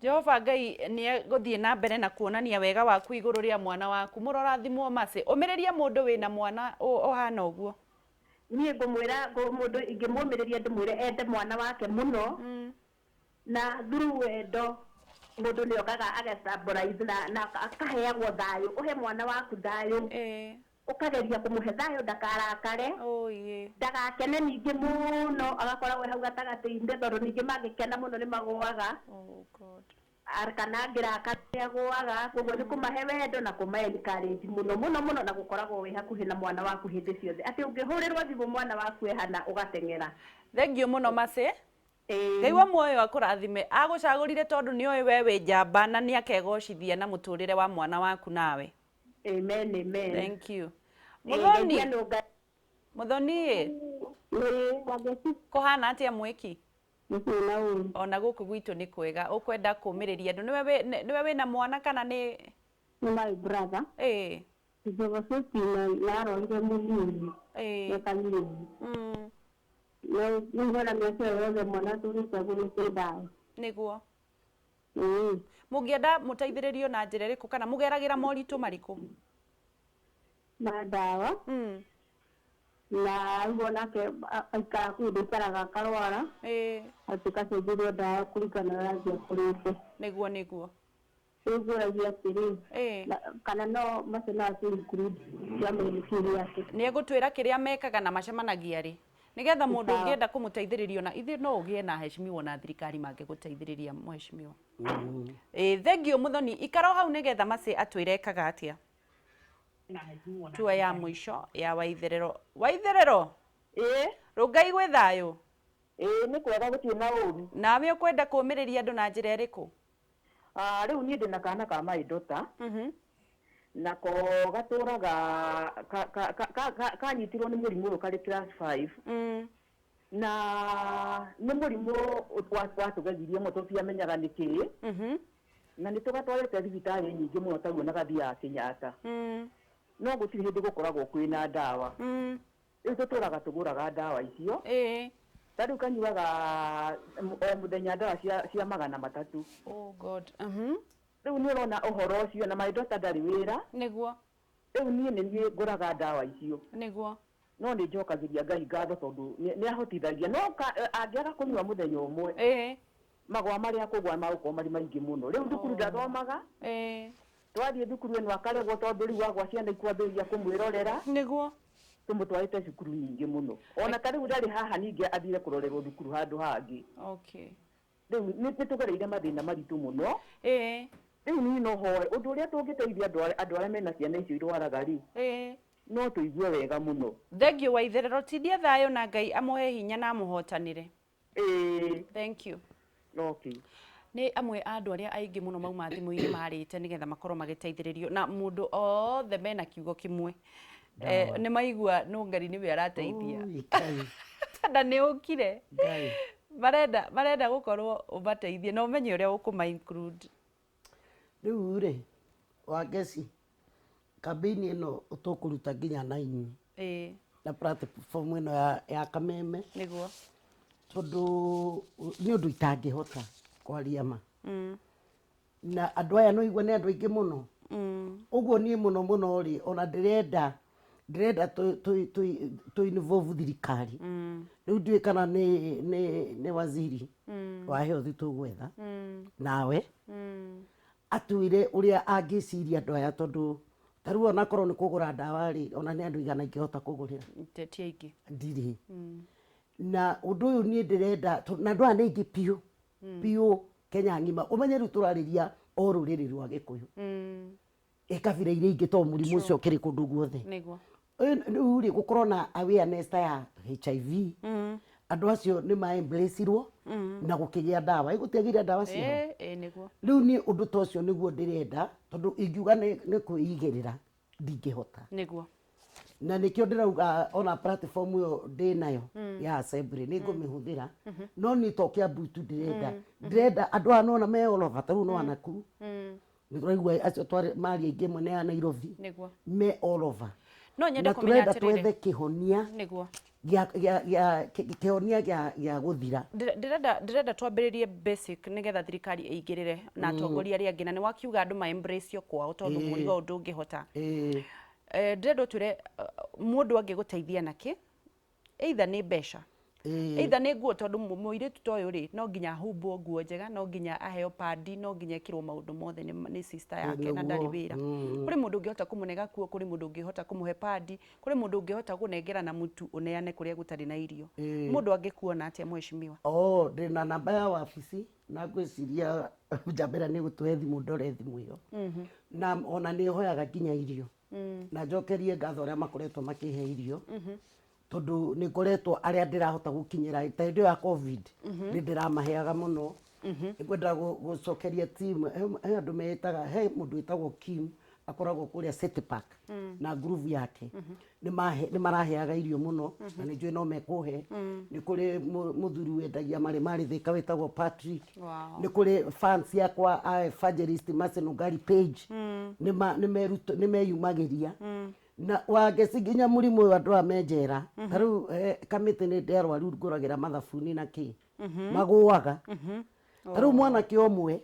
Jehova Ngai nĩ egũthiĩ na mbere na kuonania wega waku igũrũ rĩa mwana waku. Mũrorathimwo, Mace. Ũmĩrĩrie mũndũ wĩna mwana ũhana ũguo. Niĩ ngũmwĩra mũndũ ingĩmũmĩrĩria ndĩmwĩre ende mwana wake mũno na through wendo mũndũ nĩ okaga agestabilize na akaheagwo thayũ. Ũhe mwana waku thayũ, ũkageria kũmũhe thayũ ndakarakare, Oh, ye. ndagakene ningĩ mũno, agakoragwo hau gatagatĩ-inĩ tondũ ningĩ mangĩkena mũno nĩ magũaga. Oh, God. Kana angĩrakara nĩ agũaga. Koguo nĩ kũmahe wendo na kũma encourage mũno mũno mũno na gũkoragwo wĩ hakuhĩ na mwana waku hĩndĩ ciothe, atĩ ũngĩhũrĩrwo thimũ mwana waku ehana, ũgateng'era. Thank you mũno, Mace. Ngai wa muoyo akũrathime. Agũcagũrire tondũ nĩ oĩ we wĩ njamba na nĩ akegocithia na mũtũrĩre wa mwana waku nawe. Amen, amen. Thank you. Muthoni. Muthoni. Muthoni ĩ. Nĩ Wangeci. Kũhana atĩa, mwĩki? Nĩ na ũru. Ona gũkũ gwitũ nĩ kwega. Ũkwenda kũmĩrĩria andũ, nĩwe wĩna mwana kana nĩ? Nĩ my brother. Joseph narorire mũnini. Mĩaka mĩnini. No rĩu hena mĩaka ĩyo yothe mwana atũrĩte agũrĩte ndawa. Ĩĩ. Mũngĩenda mũteithĩrĩrio na njĩra ĩrĩkũ kana mũgeragĩra moritũ marĩkũ? Na ndawa. Na rĩu onake aikara kũu ndĩikaraga akarwara. Atĩ kacenjerio ndawa kũringana na ũrĩa athiĩ akũrĩte. Nĩguo. Rĩu ngũragia atĩrĩ, kana no macio no atũ include kĩama-inĩ kĩu gĩake? Nĩ egũtwĩra kĩrĩa mekaga na macemanagia rĩ, nĩgetha mũndũ Sawa. ũngĩenda kũmũteithĩrĩria na ithuĩ no ũgĩe na heshimiwa na thirikari mangĩgũteithĩrĩria, mheshimiwa. Ĩĩ, thank you, Muthoni. Ikara o hau nĩgetha Mace atwĩre ekaga atĩa. Tua ya mũico ya Waitherero. Waitherero. Ĩĩ. Rũngai gwĩ thayũ? Ĩĩ, nĩ kwega, gũtirĩ na ũru. Nawe ũkwenda kũũmĩrĩria andũ na njĩra ĩrĩkũ? Ah, rĩu niĩ ndĩna kana ka my daughter. Nako gatũraga kanyitirwo nĩ mũrimũ ũyũ karĩ class 5. Na nĩ mũrimũ watũgegirie mũno, tũtiamenyaga nĩ kĩĩ. Na nĩ tũgatwarĩte thibitarĩ nyingĩ mũno taguo na gathiaga Kenyatta. No gũtirĩ hĩndĩ gũkoragwo kwĩna ndawa. Rĩu tũtũraga tũgũraga ndawa icio. Ta rĩu kanyuaga o mũthenya ndawa cia 300. Oh God. Rĩu nĩ ũrona ũhoro ũcio, na my daughter ndarĩ wĩra. Rĩu niĩ nĩ niĩ ngũraga ndawa icio. No nĩ njokagĩria Ngai ngatho tondũ nĩ ahotithagia, no angĩaga kũnyua mũthenya ũmwe, magwa marĩa akũgwa magũkorwo marĩ maingĩ mũno. Rĩu thukuru ndathomaga. Twathiĩ thukuru ĩno akaregwo tondũ rĩu agwa ciana ikwambĩrĩria kũmwĩrorera. Tũmũtwarĩte cukuru nyingĩ mũno, ona ta rĩu ndarĩ haha, ningĩ athire kũrorerwo thukuru handũ hangĩ. Rĩu nĩ tũgereire mathĩna maritũ mũno. Rĩu niĩ no hoe ũndũ ũrĩa tũngĩteithia andũ arĩa mena ciana icio irwaraga rĩ, no tũigue wega mũno. Thank you, Waitherero. Tindia thayũ na Ngai amũhe hinya na amũhotanĩre. Thank you. Okay. Nĩ amwe a andũ arĩa aingĩ mũno mauma thimũ-inĩ marĩte nĩgetha makorwo magĩteithĩrĩrio, na mũndũ othe mena kiugo kĩmwe. Nĩ maigua Nũngari nĩwe arateithia. Ui, Ngai. Na nĩ ũkire. Ngai. Marenda gũkorwo ũmateithie na ũmenye ũrĩa ũkũma include. Rĩu rĩ, Wangeci, kambĩini ĩno tũkũruta nginya na inyuĩ na platform ĩno ya Kameme, tondũ nĩ ũndũ itangĩhota kwaria ma. Na andũ aya no igua nĩ andũ aingĩ mũno. Ũguo niĩ mũno mũno rĩ, ona ndĩrenda tũ involve thirikari. Rĩu ndiũĩ kana nĩ waziri wa health tũgwetha nawe atwĩre ũrĩa angĩciria andũ aya, tondũ ta rĩu onakorwo nĩ kũgũra ndawa rĩ, ona nĩ andũ igana ingĩhota kũgũrĩra? Ti aingĩ. Ndirĩ. Na ũndũ ũyũ niĩ ndĩrenda na andũ aya nĩ aingĩ biũ biũ Kenya ng'ima. Ũmenye rĩu tũrarĩria o rũrĩrĩ rwa Gĩkũyũ, ĩ kabira iria ingĩ, to mũrimũ ũcio ũkĩrĩ kũndũ guothe. Rĩu rĩ, gũkorwo na awareness ta ya HIV, andũ acio nĩ ma embrace-irwo na gũkĩgĩa ndawa, ĩ gũtiagĩire ndawa ciao? Ĩ nĩguo. Rĩu niĩ ũndũ ta ũcio nĩguo ndĩrenda, tondũ ingiuga nĩ kwĩigĩrĩra, ndingĩhota. Na nĩkĩo ndĩrauga ona platform ĩyo ndĩ nayo ya assembly nĩ ngũmĩhũthĩra, no niĩ to Kiambu tu ndĩrenda andũ aya nona me all over. Ta rĩu no anaku nĩ tũraigua acio twarĩ mari aingĩ, ĩmwe nĩ ya Nairobi, me all over. No nyende Na kũmenya tũrenda atĩrĩrĩ. twethe kĩhonia gĩa kĩhonia gĩa gũthira. Ndĩrenda twambĩrĩrie basic nĩgetha thirikari ĩingĩrĩre na atongoria arĩa angĩ, na nĩ wakiuga andũ ma embrace kwao tondũ mũrigo ũyũ ndũngĩhota. Ndĩrenda ũtwĩre mũndũ angĩgũteithia nakĩ, either nĩ mbeca, either nĩ nguo, tondũ mũirĩtu ta ũyũ rĩ, no nginya ahumbwo nguo njega, no nginya aheo padi, no nginya ekĩrwo maũndũ mothe nĩ sister yake, na ndarĩ wĩra. Kũrĩ mũndũ ũngĩhota kũmũne gakuo, kũrĩ mũndũ ũngĩhota kũmũhe padi, kũrĩ mũndũ ũngĩhota kũnengera na mũtu ũneane kũrĩa gũtarĩ na irio. Mũndũ angĩkuona atĩa, mheshimiwa? Oh, ndĩ na namba ya wabici, na ngwĩciria njamba ĩrĩa nĩ gũtũhe thimũ, ndore thimũ ĩyo. Na ona nĩ hoyaga nginya irio, na njokerie ngatho arĩa makoretwo makĩhe irio, tondũ nĩ ngoretwo arĩa ndĩrahota gũkinyĩra. Ta hĩndĩ ĩyo ya COVID nĩ ndĩramaheaga mũno. Nĩ ngwenda gũcokeria team. He andũ meĩtaga, he mũndũ wĩtagwo Kim, akoragwo kũrĩa City Park na group yake, nĩ maraheaga irio mũno, na nĩ njũĩ no mekũhe. Nĩ kũrĩ mũthuri wendagia marĩ marĩ Thĩka wĩtagwo Patrick. Nĩ kũrĩ fans yakwa a Evangelist Mercy Nungari page, nĩ meyumagĩria na Wangeci nginya mũrimũ ũyũ andũ aya me njera. Ta rĩu kamĩtĩ nĩ ndĩ arwaru ngũragĩra mathabuni na kĩ magũaga. Ta rĩu mwanake ũmwe,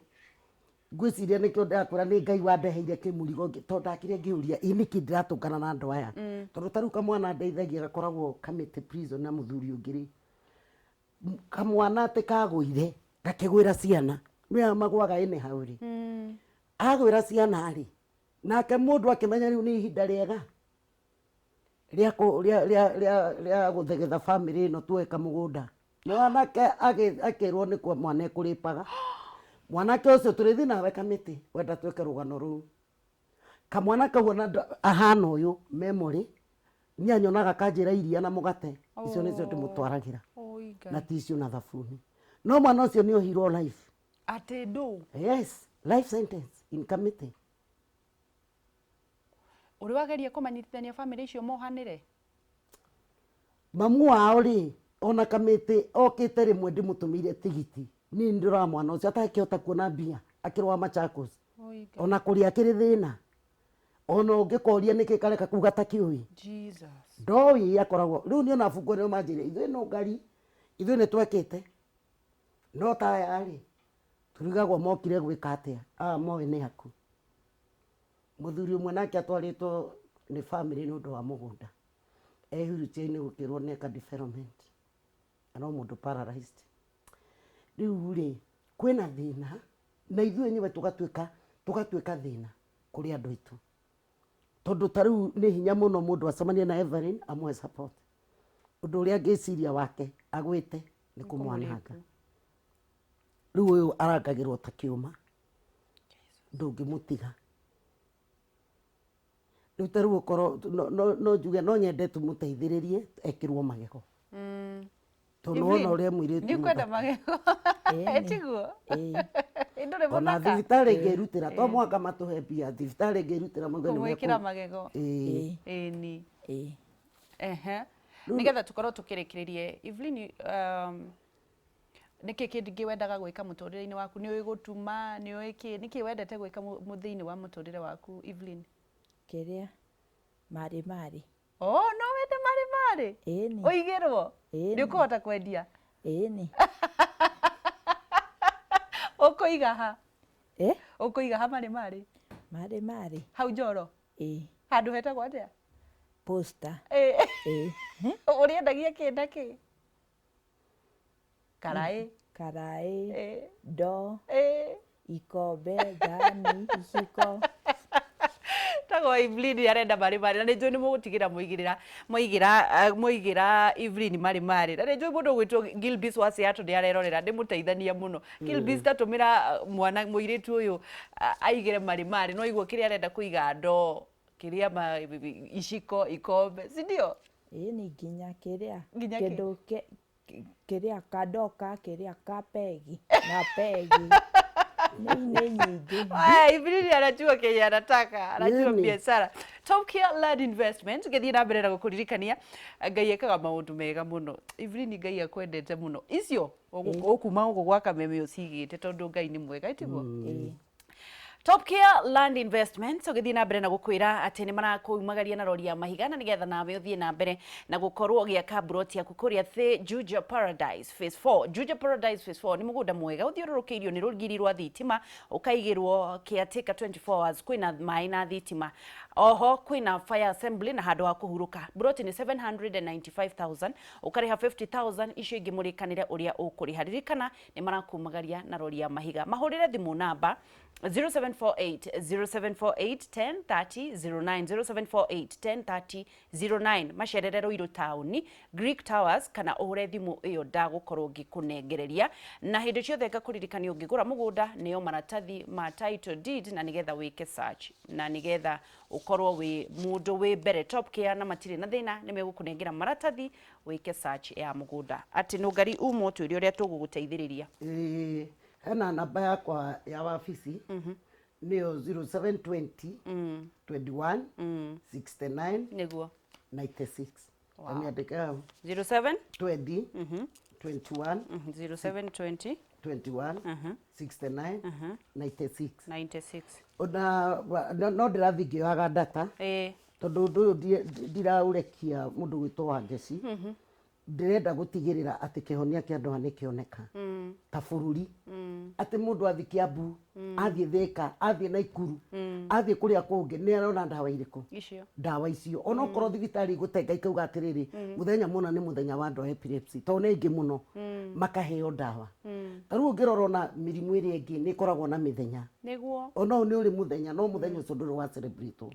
ngwĩciria nĩkĩo ndĩrakwĩra nĩ Ngai wandeheire kĩmũrigo, tondũ ndakire ngĩũria, ĩ nĩkĩ ndĩratũngana na andũ aya? Tondũ ta rĩu kamwana ndeithagia gakoragwo Kamĩtĩ prison na mũthuri ũngĩ rĩ, kamwana atĩ kagũire gakĩgwĩra ciana, nĩ aya magũaga anyhow rĩ, agwĩra ciana rĩ, nake mũndũ akĩmenya rĩu nĩ ihinda rĩega rĩa rĩa gũthegetha bamĩrĩ ĩno, tuoe kamũgũnda. Mwanake akĩrwo nĩ kwa mwana ekũrĩpaga mwanake ũcio, tũrĩthiĩ nawe Kamĩtĩ, wenda twĩke rũgano rũu. Kamwana kau ona ahana ũyũ memory, niĩ anyonaga kanjĩra iria na mũgate, icio nĩcio ndĩmũtwaragĩra. Oi Ngai. Na tissue na thabuni, no mwana ũcio nĩ ohirwo life. Atĩ ndũ? Yes, life sentence in Kamĩtĩ. Ũrĩ wageria kũmanyitithania bamĩrĩ icio mohanĩre? Mamu wao rĩ, ona Kamĩtĩ okĩte rĩmwe, ndĩmũtũmĩire tigiti. Niĩ nĩndĩrora mwana ũcio atakĩhota kuona mbia, akĩrwa Machakos. Oi Ngai. Ona kũrĩa akĩrĩ thĩna, ona ũngĩkoria nĩkĩ kareka kau gatakĩũĩ. Jesus. Ndoĩ akoragwo rĩu niĩ ona bungo nĩo manjĩrire, ithuĩ no ngari ithuĩ nĩ twekĩte, no ta aya rĩ, turigagwo mokire gwĩka atĩa, aya moĩ nĩ aku. Mũthuri ũmwe nake atwarĩtwo nĩ family nĩ ũndũ wa mũgũnda, e wheelchair-inĩ, gũkĩrwo neka development, na no mũndũ paralyzed. Rĩu rĩ, kwĩna thĩna, na ithuĩ enyewe tũgatuĩka thĩna kũrĩ andũ aitũ. Tondũ ta rĩu nĩ hinya mũno mũndũ acemanie na Evelyn amũhe support. Ũndũ ũrĩa angĩciria wake agwĩte nĩ kũmwananga. Rĩu ũyũ arangagĩrwo ta kĩũma, ndũngĩmũtiga. Rĩu ta rĩu ũkorwo no njuge no nyende tũmũteithĩrĩrie ekĩrwo magego. Tondũ wona ũrĩa mũirĩtu Nĩ ũkwenda magego? Tiguo? Ndũrĩ Ona mũthaka? Thibitarĩ ĩngĩrutĩra, to mũhaka matũhe mbia, thibitarĩ ĩngĩrutĩra mauge nĩ Kũmwĩkĩra magego. Ĩĩ. Ĩni. Ehe. Nĩgetha tũkorwo tũkĩrĩkĩrĩrie, Evelyn, nĩkĩ kĩngĩ wendaga gwĩka mũtũrĩre-inĩ waku? Nĩ ũĩ gũtuma? Nĩ ũĩ kĩ? Nĩkĩ wendete gwĩka thĩinĩ wa mũtũrĩre waku, Evelyn? Kĩrĩa marĩ marĩ. Oh, no wende marĩ marĩ? Ĩni. Ũigĩrwo? Ĩni. Nĩ ũkũhota kwendia? Ĩni. Ũkũiga ha? Eh? Ũkũiga ha marĩ marĩ? Marĩ marĩ. Hau Njoro? Ĩĩ. Handũ hetagwo atĩa? Posta. Ĩĩ. Ĩĩ. Ũrĩendagia kĩ na kĩ? Karaĩ. Karaĩ. Ĩĩ. Ndoo. Ĩĩ. Ikombe, thani, iciko. Tagwo Evelyn arenda marĩ marĩ, na nĩ njũĩ nĩ mũgũtigĩra mũigĩrĩra mũigĩra mũigĩra Evelyn marĩ marĩ, na nĩ njũĩ mũndũ ũgwĩtwo Gilbis wa Seattle nĩ arerorera, nĩ mũteithania mũno. Gilbis, tatũmĩra mwana mũirĩtu ũyũ aigĩre marĩ marĩ, no igua kĩrĩa arenda kũiga, ndoo, kĩrĩa ma iciko, ikombe, si ndio? Ĩni, nginya kĩrĩa Nginya kĩ? Kĩndũ kĩrĩa kandoka kĩrĩa ka pegi na pegi nĩ nyingĩ. Aya, Evelyn anajua kenye anataka, anajua Nini? biashara. Top Care Land Investment, ngĩthiĩ na mbere na gũkũririkania, Ngai ekaga maũndũ mega mũno. Evelyn, Ngai akwendete mũno. Icio ũkuma gũkũ gwa Kameme ũcigĩte tondũ Ngai nĩ mwega, ĩtiguo? Ĩĩ. Top Care Land Investments ũgĩthiĩ na mbere na gũkwĩra atĩ nĩ marakumagaria na rori ya mahiga, na nĩgetha nawe ũthiĩ na mbere na gũkorwo ũgĩaka mburoti yaku kũrĩa thĩ Juja Paradise Phase 4. Juja Paradise Phase 4 nĩ mũgũnda mwega ũthiũrũrũkĩirio nĩ rũgiri rwa thitima, ũkaigĩrwo caretaker 24 hours, kwĩna maĩ na thitima, oho kwĩna fire assembly na handũ ha kũhurũka. Mburoti nĩ 795,000, ũkarĩha 50,000, icio ingĩ mũrĩkanĩre ũrĩa ũkũrĩha. Ririkana nĩ marakumagaria na rori ya mahiga. Mahũrĩre thimũ namba 0748 0748 10 30 09, 0748 10 30 09, macerere Ruiru taũni, Greek Towers, kana ũhũre thimũ ĩyo ndagũkorwo ngĩkũnengereria. Na hĩndĩ ciothe ngakũririkania, ũngĩgũra mũgũnda, nĩo maratathi ma title deed, na nĩgetha wĩke search na nĩgetha ũkorwo wĩ mũndũ wĩ mbere. Top Care na matirĩ na thĩna, nĩ megũkũnengera maratathi wĩke search ya mũgũnda. Atĩ nũngari umo twĩre ũrĩa tũgũgũteithĩrĩria. Ĩĩ, hena namba yakwa ya wabici, nĩyo 0720 21 69 96. Amĩandĩke hau. 07 20 21. 0720 21 69 96. 96. Ona no ndĩrathiĩ ngĩoyaga data, tondũ ũndũ ũyũ ndiraũrekia mũndũ gwĩtwo Wangeci. Ndĩrenda gũtigĩrĩra atĩ kĩhonia kĩa andũ aya nĩ kĩoneka ta bũrũri, atĩ mũndũ athiĩ Kiambu, athiĩ Thĩka, athiĩ Naikuru, athiĩ kũrĩa kũngĩ, nĩ arona ndawa irĩkũ. Icio. Ndawa icio, onokorwo thibitarĩ igũtenga ikauga atĩrĩrĩ, mũthenya mũna nĩ mũthenya wa andũ a epilepsy, tondũ nĩ aingĩ mũno, makaheo ndawa. Ta rĩu ũngĩrora ona mĩrimũ ĩrĩa ĩngĩ nĩ ĩkoragwo na mĩthenya. Ona ũyũ nĩ ũrĩ mũthenya, no mũthenya ũcio ndũrĩ wa celebrate,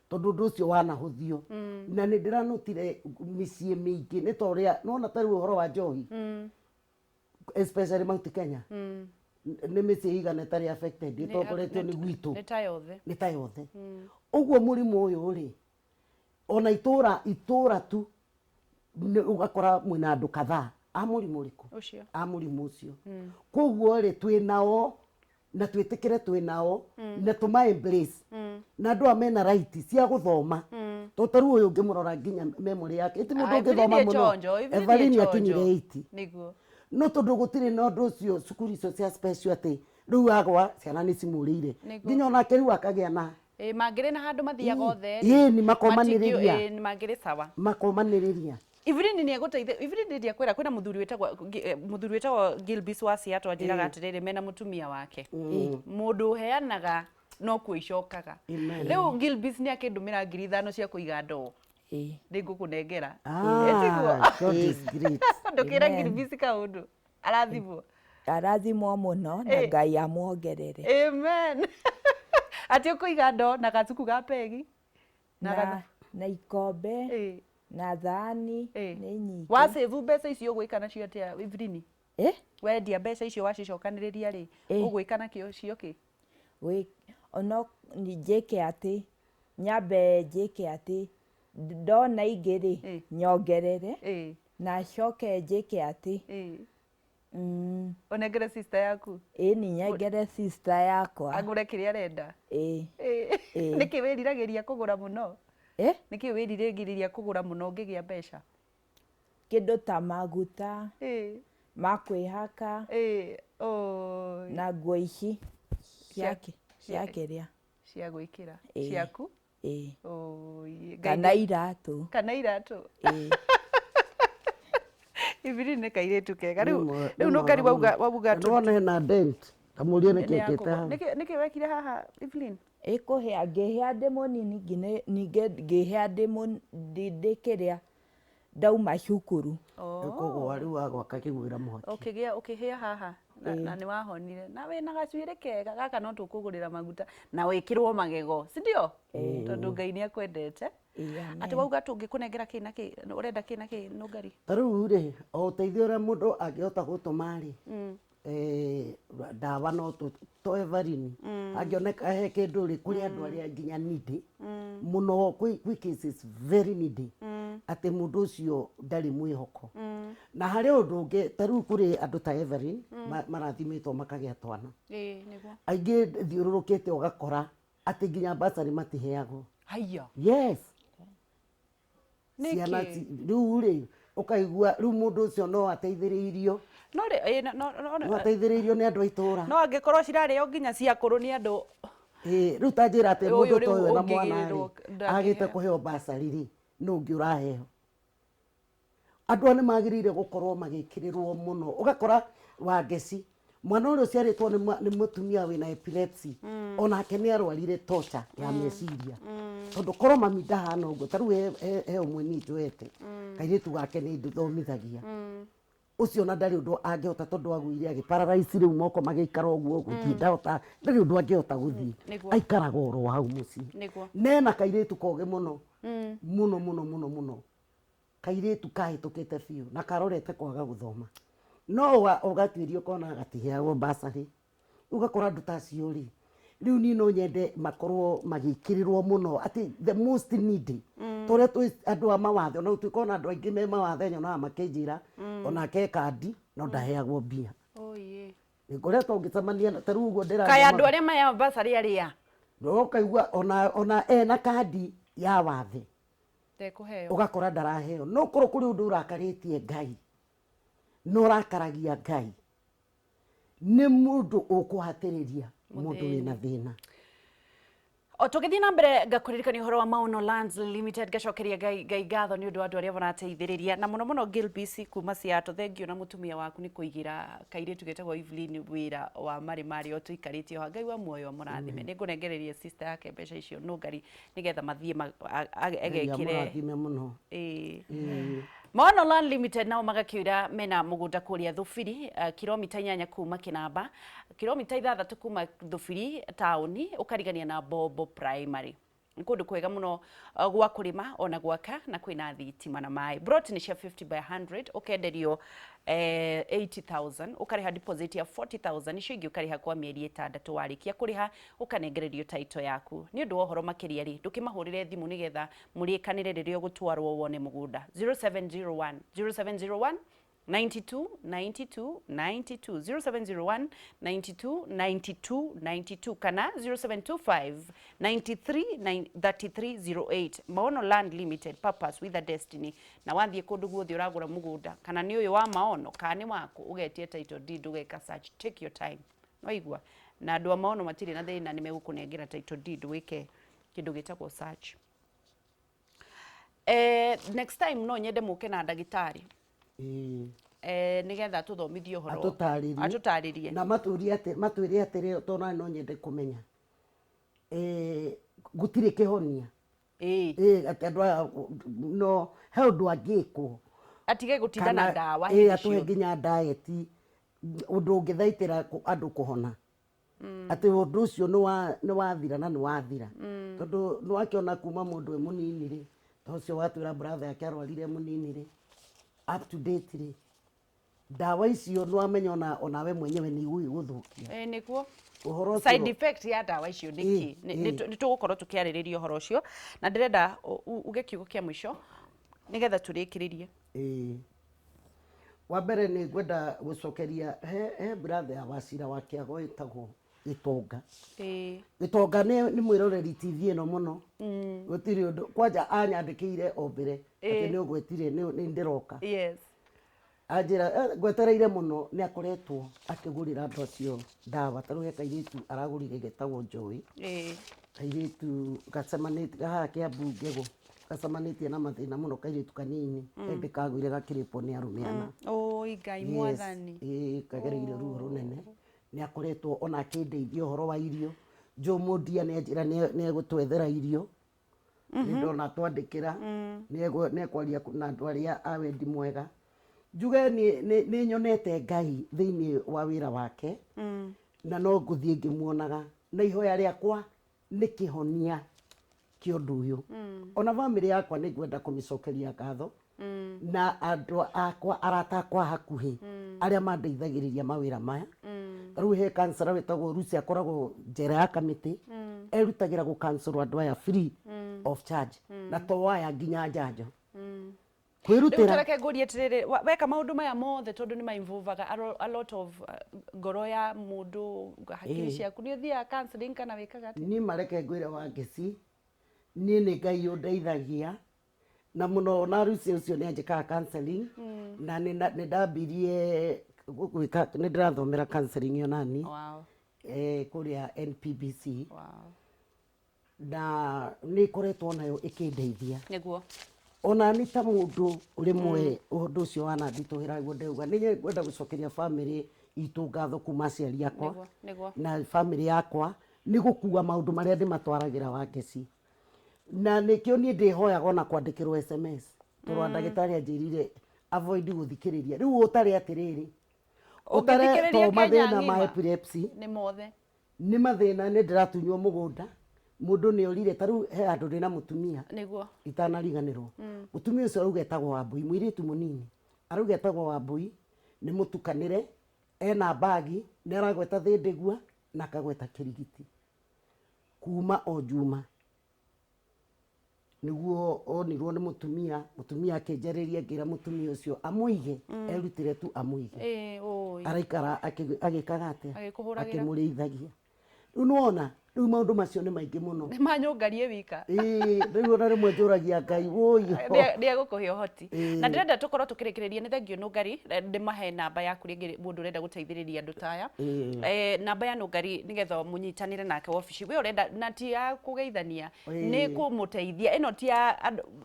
tondũ ũndũ ũcio wanahũthio. Na nĩ ndĩranotire mĩciĩ mĩingĩ nĩ ta ũrĩa nona ta rĩu ũhoro wa njohi, especially Mount Kenya, nĩ mĩciĩ igana ĩtarĩ affected ĩtongoretio nĩ gwitũ. Nĩ ta yothe. Nĩ ta yothe. Ũguo mũrimũ ũyũ rĩ, ona itũra itũra tu nĩ ũgakora mwĩna andũ kadhaa a mũrimũ ũrĩkũ? Ũcio. A mũrimũ ũcio. Koguo rĩ, twĩ nao na twĩtĩkĩre twĩ nao na tũma embrace, na andũ aya mena right cia gũthoma, tondũ ta rĩu ũyũ ũngĩmũrora nginya memory yake ĩti mũndũ Ah, ũngĩthoma Evelyn nĩ mũno. chonjo, Evelyn nĩ Evelyn chonjo. akinyire 80. No tondũ gũtirĩ na ũndũ ũcio cukuru icio cia special, atĩ rĩu agwa ciana nĩ cimũrĩire, nginya onake rĩu akagĩa na Ĩ, mangĩrĩ na handũ mathiaga othe rĩ, Ĩĩ, nĩ makomanĩrĩria. Ĩ, nĩ mangĩrĩ sawa. Makomanĩrĩria. Evelyn nĩ egũteithia. Evelyn, ndiakwĩra kwĩna mũthuri wĩtagwo Gilbis wa Seattle, anjĩraga atĩrĩrĩ, mena mũtumia wake, mũndũ ũheanaga no kuo icokaga. Amen. Rĩu Gilbis nĩ akĩndũmĩra 5,000 cia kũiga ndoo. Nĩ ngũkũnengera. Ah, God is great. Ndũkĩra. Amen. Gilbis kaũndũ arathimwo. Arathimwo mũno na Ngai amuongerere. Amen. Atĩ ũkũiga ndoo na gacuku ga pegi. Na na na ikombe na thani nĩ nyingĩ. Wa save mbeca icio ũgwĩka nacio atĩa, Evelyn? Eh? Wendia mbeca icio wacicokanĩrĩria rĩ, ũgwĩka nakĩo cio kĩ? Gwĩ ono njĩke atĩ nyambe njĩke atĩ ndona ingĩ rĩ, nyongerere na coke njĩke atĩ Ũnengere sister yaku? Ĩni, nyengere sister yakwa. Agũre kĩrĩa arenda? Ĩĩ. Ĩĩ. Nĩkĩ wĩriragĩria kũgũra mũno? Eh? Nĩkĩ wĩriragĩria kũgũra mũno ũngĩgĩa mbeca? Kĩndũ ta maguta ma kwĩhaka Oi. Na nguo ici cia cia kĩrĩa cia gwĩkĩra. Ĩĩ. Ciaku? Ĩĩ. Oi, Ngai Kana iratũ. Kana iratũ. Ĩĩ. Ibiri nĩ kairĩtu kega. Nĩ Rĩu nĩ rĩu nũngari mwega wauga mũno. wauga Na nĩwona hena dent, kamũrie nĩkĩ nĩ ĩkĩte yakũgwa. hau. Nĩkĩ wekire haha, Evelyn? Ĩkũhĩa, ngĩhĩa ndĩ mũnini, ningĩ ngĩhĩa ndĩ ndĩ kĩrĩa ndauma cukuru. Ĩkũgwa rĩu wagwa kakĩgwĩra mwaki. Ũkĩgĩa ũkĩhĩa haha na nĩ wahonire na wĩna gacuĩrĩ kega gaka no tũkũgũrĩra maguta na wĩkĩrwo magego, si ndio? Tondũ Ngai nĩ akwendete. Ĩĩ, Atĩ wauga tũngĩkũnengera kĩ na kĩ, ũrenda kĩ na kĩ, Nũngari? Ta rĩu rĩ, o ũteithio ũrĩa mũndũ angĩhota gũtũma rĩ, ndawa no to Evelyn angĩoneka he kĩndũ rĩ, kũrĩ andũ arĩa nginya needy mũno, kwĩ cases very needy, atĩ mũndũ ũcio ndarĩ mwĩhoko. Na harĩ ũndũ ũngĩ, ta rĩu kũrĩ andũ ta Evelyn marathimĩtwo makagĩa twana. Ĩĩ, nĩguo. Aingĩ thiũrũrũkĩte ũgakora atĩ nginya bursary matiheagwo. Haiya. Yes. Nĩkĩ? Ciana rĩu rĩ, ũkaigua rĩu mũndũ ũcio no ateithĩrĩirio. No rĩ, ĩĩ, no, no, no, No ateithĩrĩirio nĩ andũ a itũũra. No angĩkorwo cirarĩo nginya cia akũrũ nĩ andũ. Ĩĩ, rĩu ta njĩra atĩ Ũyũ mũndũ ta rĩu ũyũ na mwana ũngĩgĩrĩrwo rĩ, ndangĩheo. agĩte kũheo bursary rĩ, nũ ũngĩ ũraheo? Andũ aya nĩ magĩrĩire gũkorwo magĩkĩrĩrwo mũno. Ũgakora Wangeci, mwana ũrĩa ũciarĩtwo nĩ mũtumia wĩna epilepsy, onake nĩ arwarire torture ya meciria. Tondũ korwo mami ndahana ũguo, ta rĩu he ũmwe niĩ njoete, kairĩtu gake nĩ ndĩthomithagia. Ũcio ona ndarĩ ũndũ angĩhota tondũ agũire agĩparalyze rĩu moko magĩikara ũguo, gũthiĩ ndahota, ndarĩ ũndũ angĩhota gũthiĩ. Aikaraga oro hau mũciĩ. Nena kairĩtu kogĩ mũno. Mũno, mũno, mũno, mũno. Kairĩtu kahĩtũkĩte biũ na karorete kwaga gũthoma. No ũgatuĩria ũkona gatiheagwo bursary. Ũgakora andũ ta acio rĩ, rĩu niĩ no nyende makorwo magĩkĩrĩrwo mũno atĩ the most needy. Ta ũrĩa twĩ andũ a mawathe, ona gũtuĩka ona andũ aingĩ me mawathe nyonaga makĩnjĩra, onake e kandi no ndaheagwo mbia. Oye. Nĩngoretwo ngĩcemania na, ta rĩu ũguo ndĩraria Kaĩ andũ maũndũ. arĩa maheagwo bursary arĩa? No ũkaigua ona ena kandi ya wathe. Ndekũheo. Ũgakora ndaraheo. No korwo kũrĩ ũndũ ũrakarĩtie Ngai, no ũrakaragia Ngai, nĩ mũndũ ũkũhatĩrĩria mũndũ wĩna thĩna. O tũgĩthiĩ na mbere ngakũririkania ũhoro wa Maono Lands Limited, ngacokeria Ngai ngatho nĩ ũndũ wa andũ arĩa marateithĩrĩria, na mũno mũno Gil BC kuma Seattle. Thank you na mũtumia waku nĩ kũigĩra kairĩtu getagwo Evelyn wĩra wa marĩ marĩ o tũikarĩtie ho. Ngai wa muoyo amũrathime. Nĩ ngũnengereria sister yake mbeca icio Nũngari nĩgetha mathiĩ Ngai egekĩre. amũrathime mũno. Ĩĩ. Ĩĩ. Maono Land Limited nao magakĩũra mena mũgũnda kũrĩa Thubiri, kilomita 8 kuma Kĩnamba, kilomita 6 kuma Thubiri taũni, ũkarigania na Bombo Primary. Nĩ kũndũ kwega mũno gwa kũrĩma ona gwaka, na kwĩna thitima na maĩ. Plot nĩ cia 50 by 100, ũkenderio 80,000, ũkarĩha deposit ya 40,000, icio ingĩ ũkarĩha kwa mĩeri 6. Warĩkia kũrĩha ũkanengererio title yaku. Nĩ ũndũ wa ũhoro makĩria rĩ, ndũkĩmahũrĩre thimũ nĩgetha mũrĩkanĩre rĩrĩa ũgũtwarwo wone mũgũnda. 0701, 0701 92 92 92, 0701 92 92 92 kana 0725 93 33 08. Maono Land Limited, purpose with a destiny. Na wathiĩ kũndũ guothe ũragũra mũgũnda, kana nĩ ũyũ wa Maono kana nĩ waku, ũgetie title deed, ũgeka search, take your time. Waigua? Na andũ a Maono matirĩ na thĩna, nĩ megũkũnengera title deed wĩke kĩndũ gĩtagwo search. Next time no nyende mũke na ndagĩtarĩ. Nĩgetha tũthomithie ũhoro. Atũtarĩrie. Atũtarĩrie. Na matũrie atĩ, matwĩre atĩrĩ, tondũ no nyende kũmenya. Gũtirĩ kĩhonia. Atĩ andũ aya no he ũndũ angĩkwo. Atige gũtinda na Kana, ndawa hĩndĩ atũhe ciothe. nginya diet, ũndũ ũngĩthaitĩra andũ kũhona. Atĩ ũndũ ũcio nĩ wathira na nĩ wathira, tondũ nĩ wakĩona kuma mũndũ e mũnini rĩ, ta ũcio watwĩra brother yake arwarire e mũnini rĩ, up to date rĩ, ndawa icio nĩ wamenya onawe mwenyewe nĩ igũgĩgũthũkia. Ĩ nĩguo. Ũhoro Side ũcio. effect ya ndawa icio nĩ kĩ? Nĩ tũgũkorwo tũkĩarĩrĩria ũhoro ũcio, na ndĩrenda uge kiugo kĩa mũico nĩgetha tũrĩkĩrĩrie. Ĩĩ, wa mbere nĩ ngwenda gũcokeria he brother ya Wacira wa Kĩago ĩtagwo Gĩtonga. Gĩtonga nĩ mwĩroreri TV ĩno mũno, gũtirĩ ũndũ kwanja anyandĩkĩire o mbere atĩ nĩ ũgwetire, nĩ ndĩroka. Anjĩra, "Ngwetereire mũno." Nĩ akoretwo akĩgũrĩra andũ acio ndawa. Ta rĩu he kairĩtu aragũrire getagwo Joy, kairĩtu gacemanĩtie haha Kĩambu Ngegũ, gacemanĩtie na mathĩna mũno, kairĩtu kanini ĩndĩ kagũire gakĩrĩpwo nĩ arũme ana. Ũi Ngai. Yes, Mwathani. Ĩĩ, kagereire ruo rũnene. Nĩ akoretwo ona akĩndeithia ũhoro wa irio. Joe Mũndia nĩ anjĩra nĩ egũtwethera irio, nĩ ndona twandĩkĩra, nĩ ekwaria na andũ arĩa a wendi mwega. Njuge nĩ nyonete Ngai thĩinĩ wa wĩra wake, na no ngũthiĩ ngĩmuonaga, na ihoya rĩakwa nĩ kĩhonia kĩa ũndũ ũyũ. Ona bamĩrĩ yakwa nĩ ngwenda kũmĩcokeria ngatho, na andũ akwa, arata akwa hakuhĩ arĩa mandeithagĩrĩria mawĩra maya. Ta rĩu he counselor wĩtagwo Lucy, akoragwo njera ya Kamĩtĩ, erutagĩra gũ counsel andũ aya free of charge, na to aya, nginya njanjo. Rĩu Kwĩrutĩra. Tareke ngũrie atĩrĩrĩ, weka maũndũ maya mothe, tondũ nĩ ma-involvaga a lot of ngoro ya mũndũ, hakiri ciaku, nĩ ũthiaga counseling kana wĩkaga atĩa? Niĩ mareke ngwĩre wa ngeci, niĩ nĩ Ngai ũndeithagia na mũno, na Lucy ũcio nĩ anjĩkaga counseling, na nĩ ndambirie gwĩka, nĩ ndĩrathomera counseling onani kũrĩa NPBC, na nĩ ĩkoretwo nayo ĩkĩndeithia. Ona ni ta mũndũ rĩmwe ũndũ ũcio wananditũhĩra guo, ndauga nĩ ngwenda gũcokeria bamĩrĩ itũ ngatho, kuma aciari akwa Nĩguo, nĩguo. na bamĩrĩ yakwa, nĩ gũkua maũndũ marĩa ndĩmatwaragĩra Wangeci, na nĩkĩo niĩ ndĩhoyaga ona kwandĩkĩrwo SMS, tondũ ndagĩtarĩ anjĩrire avoid gũthikĩrĩria. Rĩu ũtarĩ atĩrĩrĩ, ũtare Ũngĩthikĩrĩria to Kenya mathĩna ma ng'ima. epilepsy. Nĩ mothe. Nĩ mathĩna, nĩ ndĩratunywo mũgũnda, mũndũ nĩ orire. Ta rĩu he handũ ndĩna mũtumia itanariganĩrwo. Mũtumia ũcio arauga etagwo Wambui, mũirĩtu mũnini arauga etagwo Wambui, nĩ mũtukanĩre, ena mbagi, nĩ aragweta thĩndĩgua na akagweta kĩrigiti kuma o Juma nĩguo onirwo nĩ mũtumia. Mũtumia akĩnjarĩria, ngĩra mũtumia ũcio amũige, erutĩre tu amũige. Ĩĩ, ũĩ. Araikara agĩkaga atĩa? Agĩkũhũragĩra. Akĩmũrĩithagia. Rĩu nĩwona, rĩu maũndũ macio nĩ maingĩ mũno. Nĩ manyũngarie wika. Ĩĩ, rĩu ona rĩmwe njũragia Ngai, wũi. Nĩ egũkũhe ũhoti. Na ndĩrenda tũkorwo tũkĩrĩkĩrĩria. Nĩ thengio Nũngari. Ndĩmahe namba yaku rĩngĩ, mũndũ ũrenda gũteithĩrĩria andũ ta aya. Namba ya Nũngari nĩgetha mũnyitanĩre nake wabici we ũrenda, na ti ya kũgeithania, nĩ kũmũteithia. Ĩno ti ya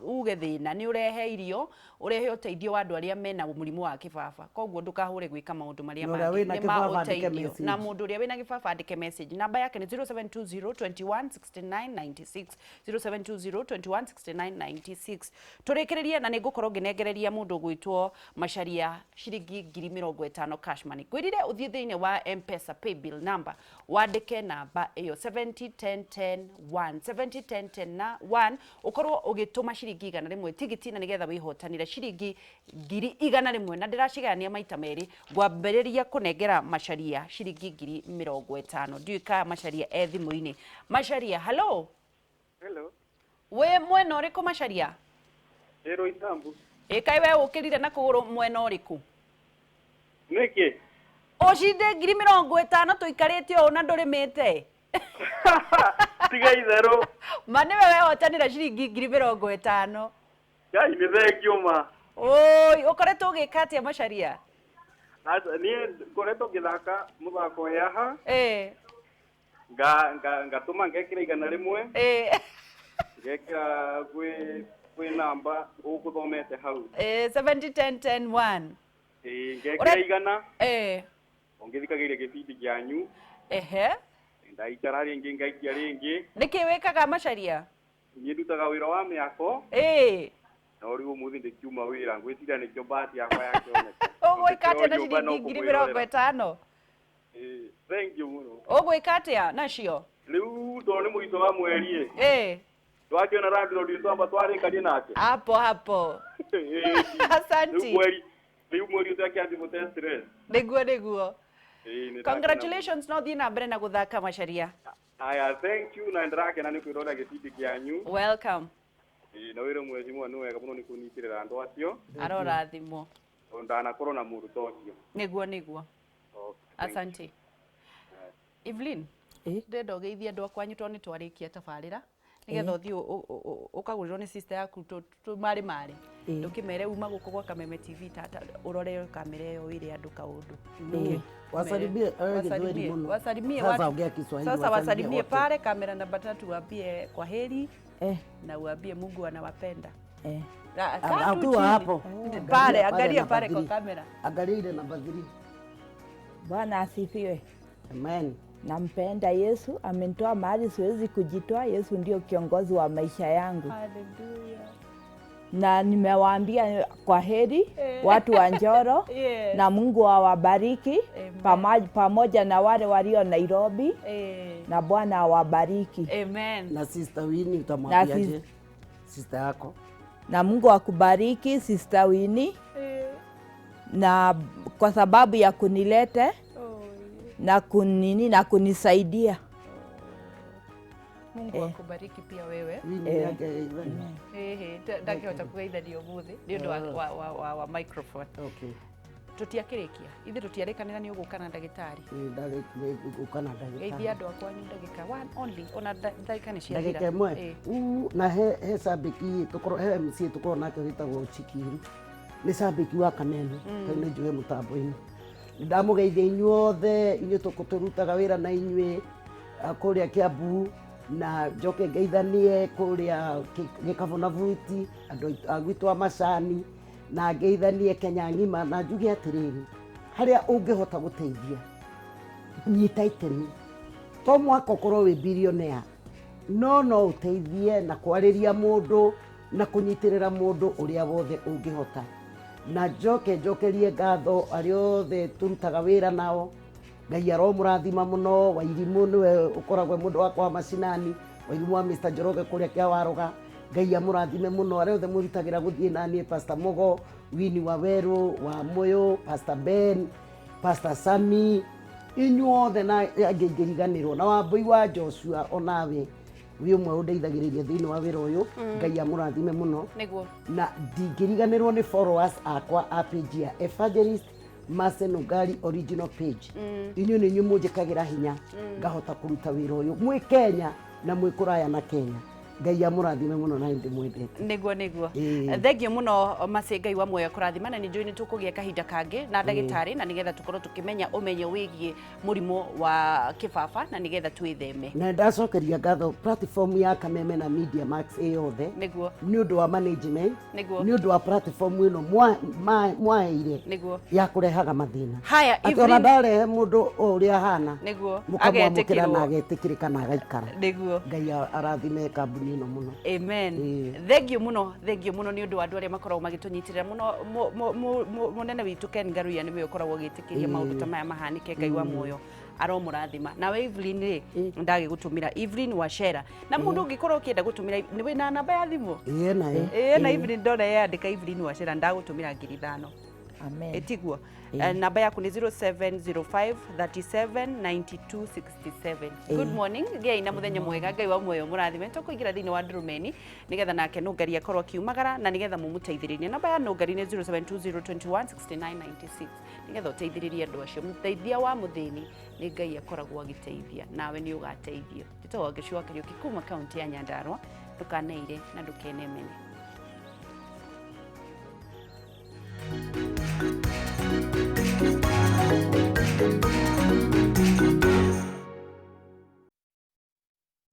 uge thĩna, nĩ ũrehe irio, ũrehe ũteithio wa andũ arĩa mena mũrimũ wa kĩbaba. Koguo ndũkahũre gwĩka maũndũ marĩa Na ũrĩa mangĩ. wĩna Nĩ ma kĩbaba andĩke ũteithio. message. Na mũndũ ũrĩa wĩna gĩbaba andĩke message. Namba yake nĩ 0720 21 69 96, 0720 21 69 96. Tũrĩkĩrĩrie na nĩ ngũkorwo ngĩnengereria mũndũ ũgwĩtwo Macharia ciringi 50,000 cash money. Ngwĩrire ũthiĩ thĩinĩ wa M-Pesa paybill number, wandĩke namba ĩyo 70 10 10 1, 70 10 10 na 1, ũkorwo ũgĩtũma ciringi 100 tigiti, na nĩgetha wĩhotanĩre ciringi 100,000, na ndĩracigayania maita merĩ. Ngwambĩrĩria kũnengera Macharia ciringi 50,000. Ndiũĩ kana Macharia e thimũ-inĩ. Macharia, hello. Hello. Wĩ mwena ũrĩkũ, Macharia? Ĩ Roysambu. Ĩ kaĩ we ũkĩrire na kũgũrũ mwena ũrĩkũ? Nĩkĩ? Ũcinde 50,000 tũikarĩte ũũ na ndũrĩmĩte. Tiga itherũ. Ma nĩwe wehotanĩra ciringi 50,000. Ngai nĩ thengio ma. Ũi, ũkoretwo ũgĩka atĩa, Macharia? Aca, niĩ ngoretwo ngĩthaka mũthako wĩ haha. Nga ngatũma, ngekĩra 100. Ngekĩra kwĩ namba ũgũthomete hau. 70 10 10 1. Ĩĩ, ngekĩra 100. Ũngĩthikagĩrĩria gĩbindi kĩanyu. Ndaicara rĩngĩ, ngaikia rĩngĩ. Nĩkĩ wĩkaga, Macharia? Niĩ ndutaga wĩra wa mĩako. No rĩu ũmũthĩ ndĩkiuma wĩra, ngwĩciria nĩkĩo bahati yakwa yakĩoneka. Ũgwĩka atĩa na Nyũmba no ciringi 50,000? Ĩĩ. Thank you mũno. Ũgwĩka atĩa nacio? Rĩu tondũ nĩ mũico wa mweri ĩ. Eh. Twakiona landlord twamba twarĩkanie nake. Hapo hapo. Asante. Rĩu mweri ũtakĩambi mũte stress. Nĩguo nĩguo. Ĩĩ, nĩ Congratulations, no thiĩ na mbere na gũthaka Macharia. Aya, thank you na ndĩrakena nĩ kwĩrora gĩbindi kĩanyu. Welcome. Ĩĩ, na wĩra mheshimiwa nĩ wega mũno nĩ kũnyitĩrĩra andũ acio. Arorathimwo. Tondũ ndanakorwo na mũndũ ta ũcio. Nĩguo nĩguo. Okay, thank you. Asante. Evelyn, ndĩrenda ũgeithie andũ a kwanyu tondũ nĩ twarĩkia tabarĩra nĩgetha ũthiĩ ũkagũrĩrwo nĩ sister yaku tũmarĩ marĩ ndũkĩmere uma gũkũ gwa Kameme TV tata ũrore kamera ĩyo wĩre andũ kaũndũ. Wasalimie, Gĩthweri mũno. Wasalimie Sasa watu. ongea Kiswahili, Sasa wasalimie wasalimie wote. pale kamera namba 3 waambie kwa heri na uambie Mungu anawapenda. Kaa tu Akiwa chini. hapo. Pale, angalia pale namba kwa three. kamera. Angalia ile namba 3. Bwana asifiwe. Amen. Nampenda Yesu, amenitoa mahali siwezi kujitoa. Yesu ndio kiongozi wa maisha yangu. Hallelujah. Na nimewaambia kwa heri watu wa Njoro. Yes. Na Mungu awabariki pamoja na wale walio Nairobi. Na Bwana awabariki. Amen. Na Sister Winnie utamwambiaje? Sister yako. Na Mungu akubariki Sister Winnie. Na kwa sababu ya kunilete na kunini na kunisaidia. Mungu akubariki pia wewe. Ndakĩhota kũgeithania ũmũthĩ nĩ ũndũ wa microphone. Okay. Tũtiakĩrĩkia. Ithuĩ tũtiarĩkanĩra nĩ ũgũka na ndagĩtarĩ. Gũka na ndagĩtarĩ. Geithia andũ a kwanyu ndagĩka one only ona ndagĩka nĩ ciathira. Ndagĩka ĩmwe. Na he cambĩki tũkorwo he MC tũkorwo nake wĩtagwo Chikiru. Nĩ cambĩki wa Kameme. Rĩu nĩ njũĩ mũtambo-inĩ. Ndamũgeithia inyuothe inyuĩ tũrutaga wĩra na inyuĩ kũrĩa Kiambu na njoke ngeithanie kũrĩa Gĩkabũ na Buti andũ a gwitũ a Macani na ngeithanie Kenya ng'ima na njuge atĩrĩrĩ harĩa ũngĩhota gũteithia nyita itemi to mwaka ũkorwo wĩ billionaire no no ũteithie na kwarĩria mũndũ na kũnyitĩrĩra mũndũ ũrĩa wothe ũngĩhota na njoke njokerie ngatho arĩa othe tũrutaga wĩra nao Ngai aromũrathima mũno Wairimũ nĩwe ũkoragwo mũndũ wakwa wa macinani Wairimũ wa Mr. Njoroge kũrĩa Kĩawaroga Ngai amũrathime mũno arĩa othe mũrutagĩra gũthiĩ naniĩ Pastor Mogo Winnie wa Werũ wa Moyo Pastor Ben Pastor Sami inyuothe na angĩ ingĩriganĩrwo na Wambũi wa Joshua onawe wĩ ũmwe ũndeithagĩrĩria thĩinĩ wa wĩra ũyũ Ngai amũrathime mũno nĩguo na ndingĩriganĩrwo nĩ followers akwa a page ya Evangelist Mercy Nungari original page inyuĩ nĩ inyuĩ mũnjĩkagĩra hinya ngahota kũruta wĩra ũyũ mwĩ Kenya na mwĩ kũraya na Kenya Ngai amũrathime mũno na ndĩmwendete. Nĩguo nĩguo. Thengiũ mũno Mercy Ngai wa muoyo kũrathima na nĩ njũĩ nĩ tũkũgĩa kahinda kangĩ na ndagĩtarĩ na nĩgetha tũkorwo tũkĩmenya ũmenyo wĩgiĩ mũrimũ wa kĩbaba na nĩgetha twĩtheme. Na ndacokeria ngatho platform ya Kameme na Media Max ĩ yothe nĩguo nĩ ũndũ wa management nĩguo nĩ ũndũ wa platform ĩno mwaheire nĩguo ya kũrehaga mathĩna. Haya Atĩ ona ndarehe mũndũ o ũrĩa ahana nĩguo mũkamwamũkĩra na agetĩkĩrĩka na agaikara. Nĩguo Ngai arathime kambuni ĩno mũno. Amen. Thengiũ mũno, thengiũ mũno nĩ ũndũ wa andũ arĩa makoragwo magĩtũnyitĩrĩra mũno mũnene witũ Ken Ngaruiya nĩwe ũkoragwo agĩtĩkĩria maũndũ ta maya mahanĩke Ngai wa muoyo aromũrathima. Nawe Evelyn rĩ ndagĩgũtũmĩra Evelyn Wachera na mũndũ ũngĩkorwo ũkĩenda gũtũmĩra nĩ wĩna namba ya thimũ? Ĩĩ nayo. Ĩĩ na Evelyn ndona yandĩka Evelyn Wachera ndagũtũmĩra 5,000. Amen. Ĩtiguo. Namba yaku nĩ 0705 37 92 67. Good morning. Gĩai na mũthenya mwega Ngai wa muoyo mũrathime. Tũkũingĩra thĩinĩ wa Ndurumeni nĩgetha nake Nũngari akorwo akiumagara na nĩgetha mũmũteithĩrĩrie. Namba ya Nũngari nĩ 0720 21 69 96 nĩgetha ũteithĩrĩrie andũ acio. Mũteithia wa mũthĩni nĩ Ngai akoragwo agĩteithia nawe nĩ ũgateithio. Njĩtagwo Ngĩcua wa Kariũki kuma kaunti ya Nyandarua. Ndũkaneire na ndũkenemene. Thank you.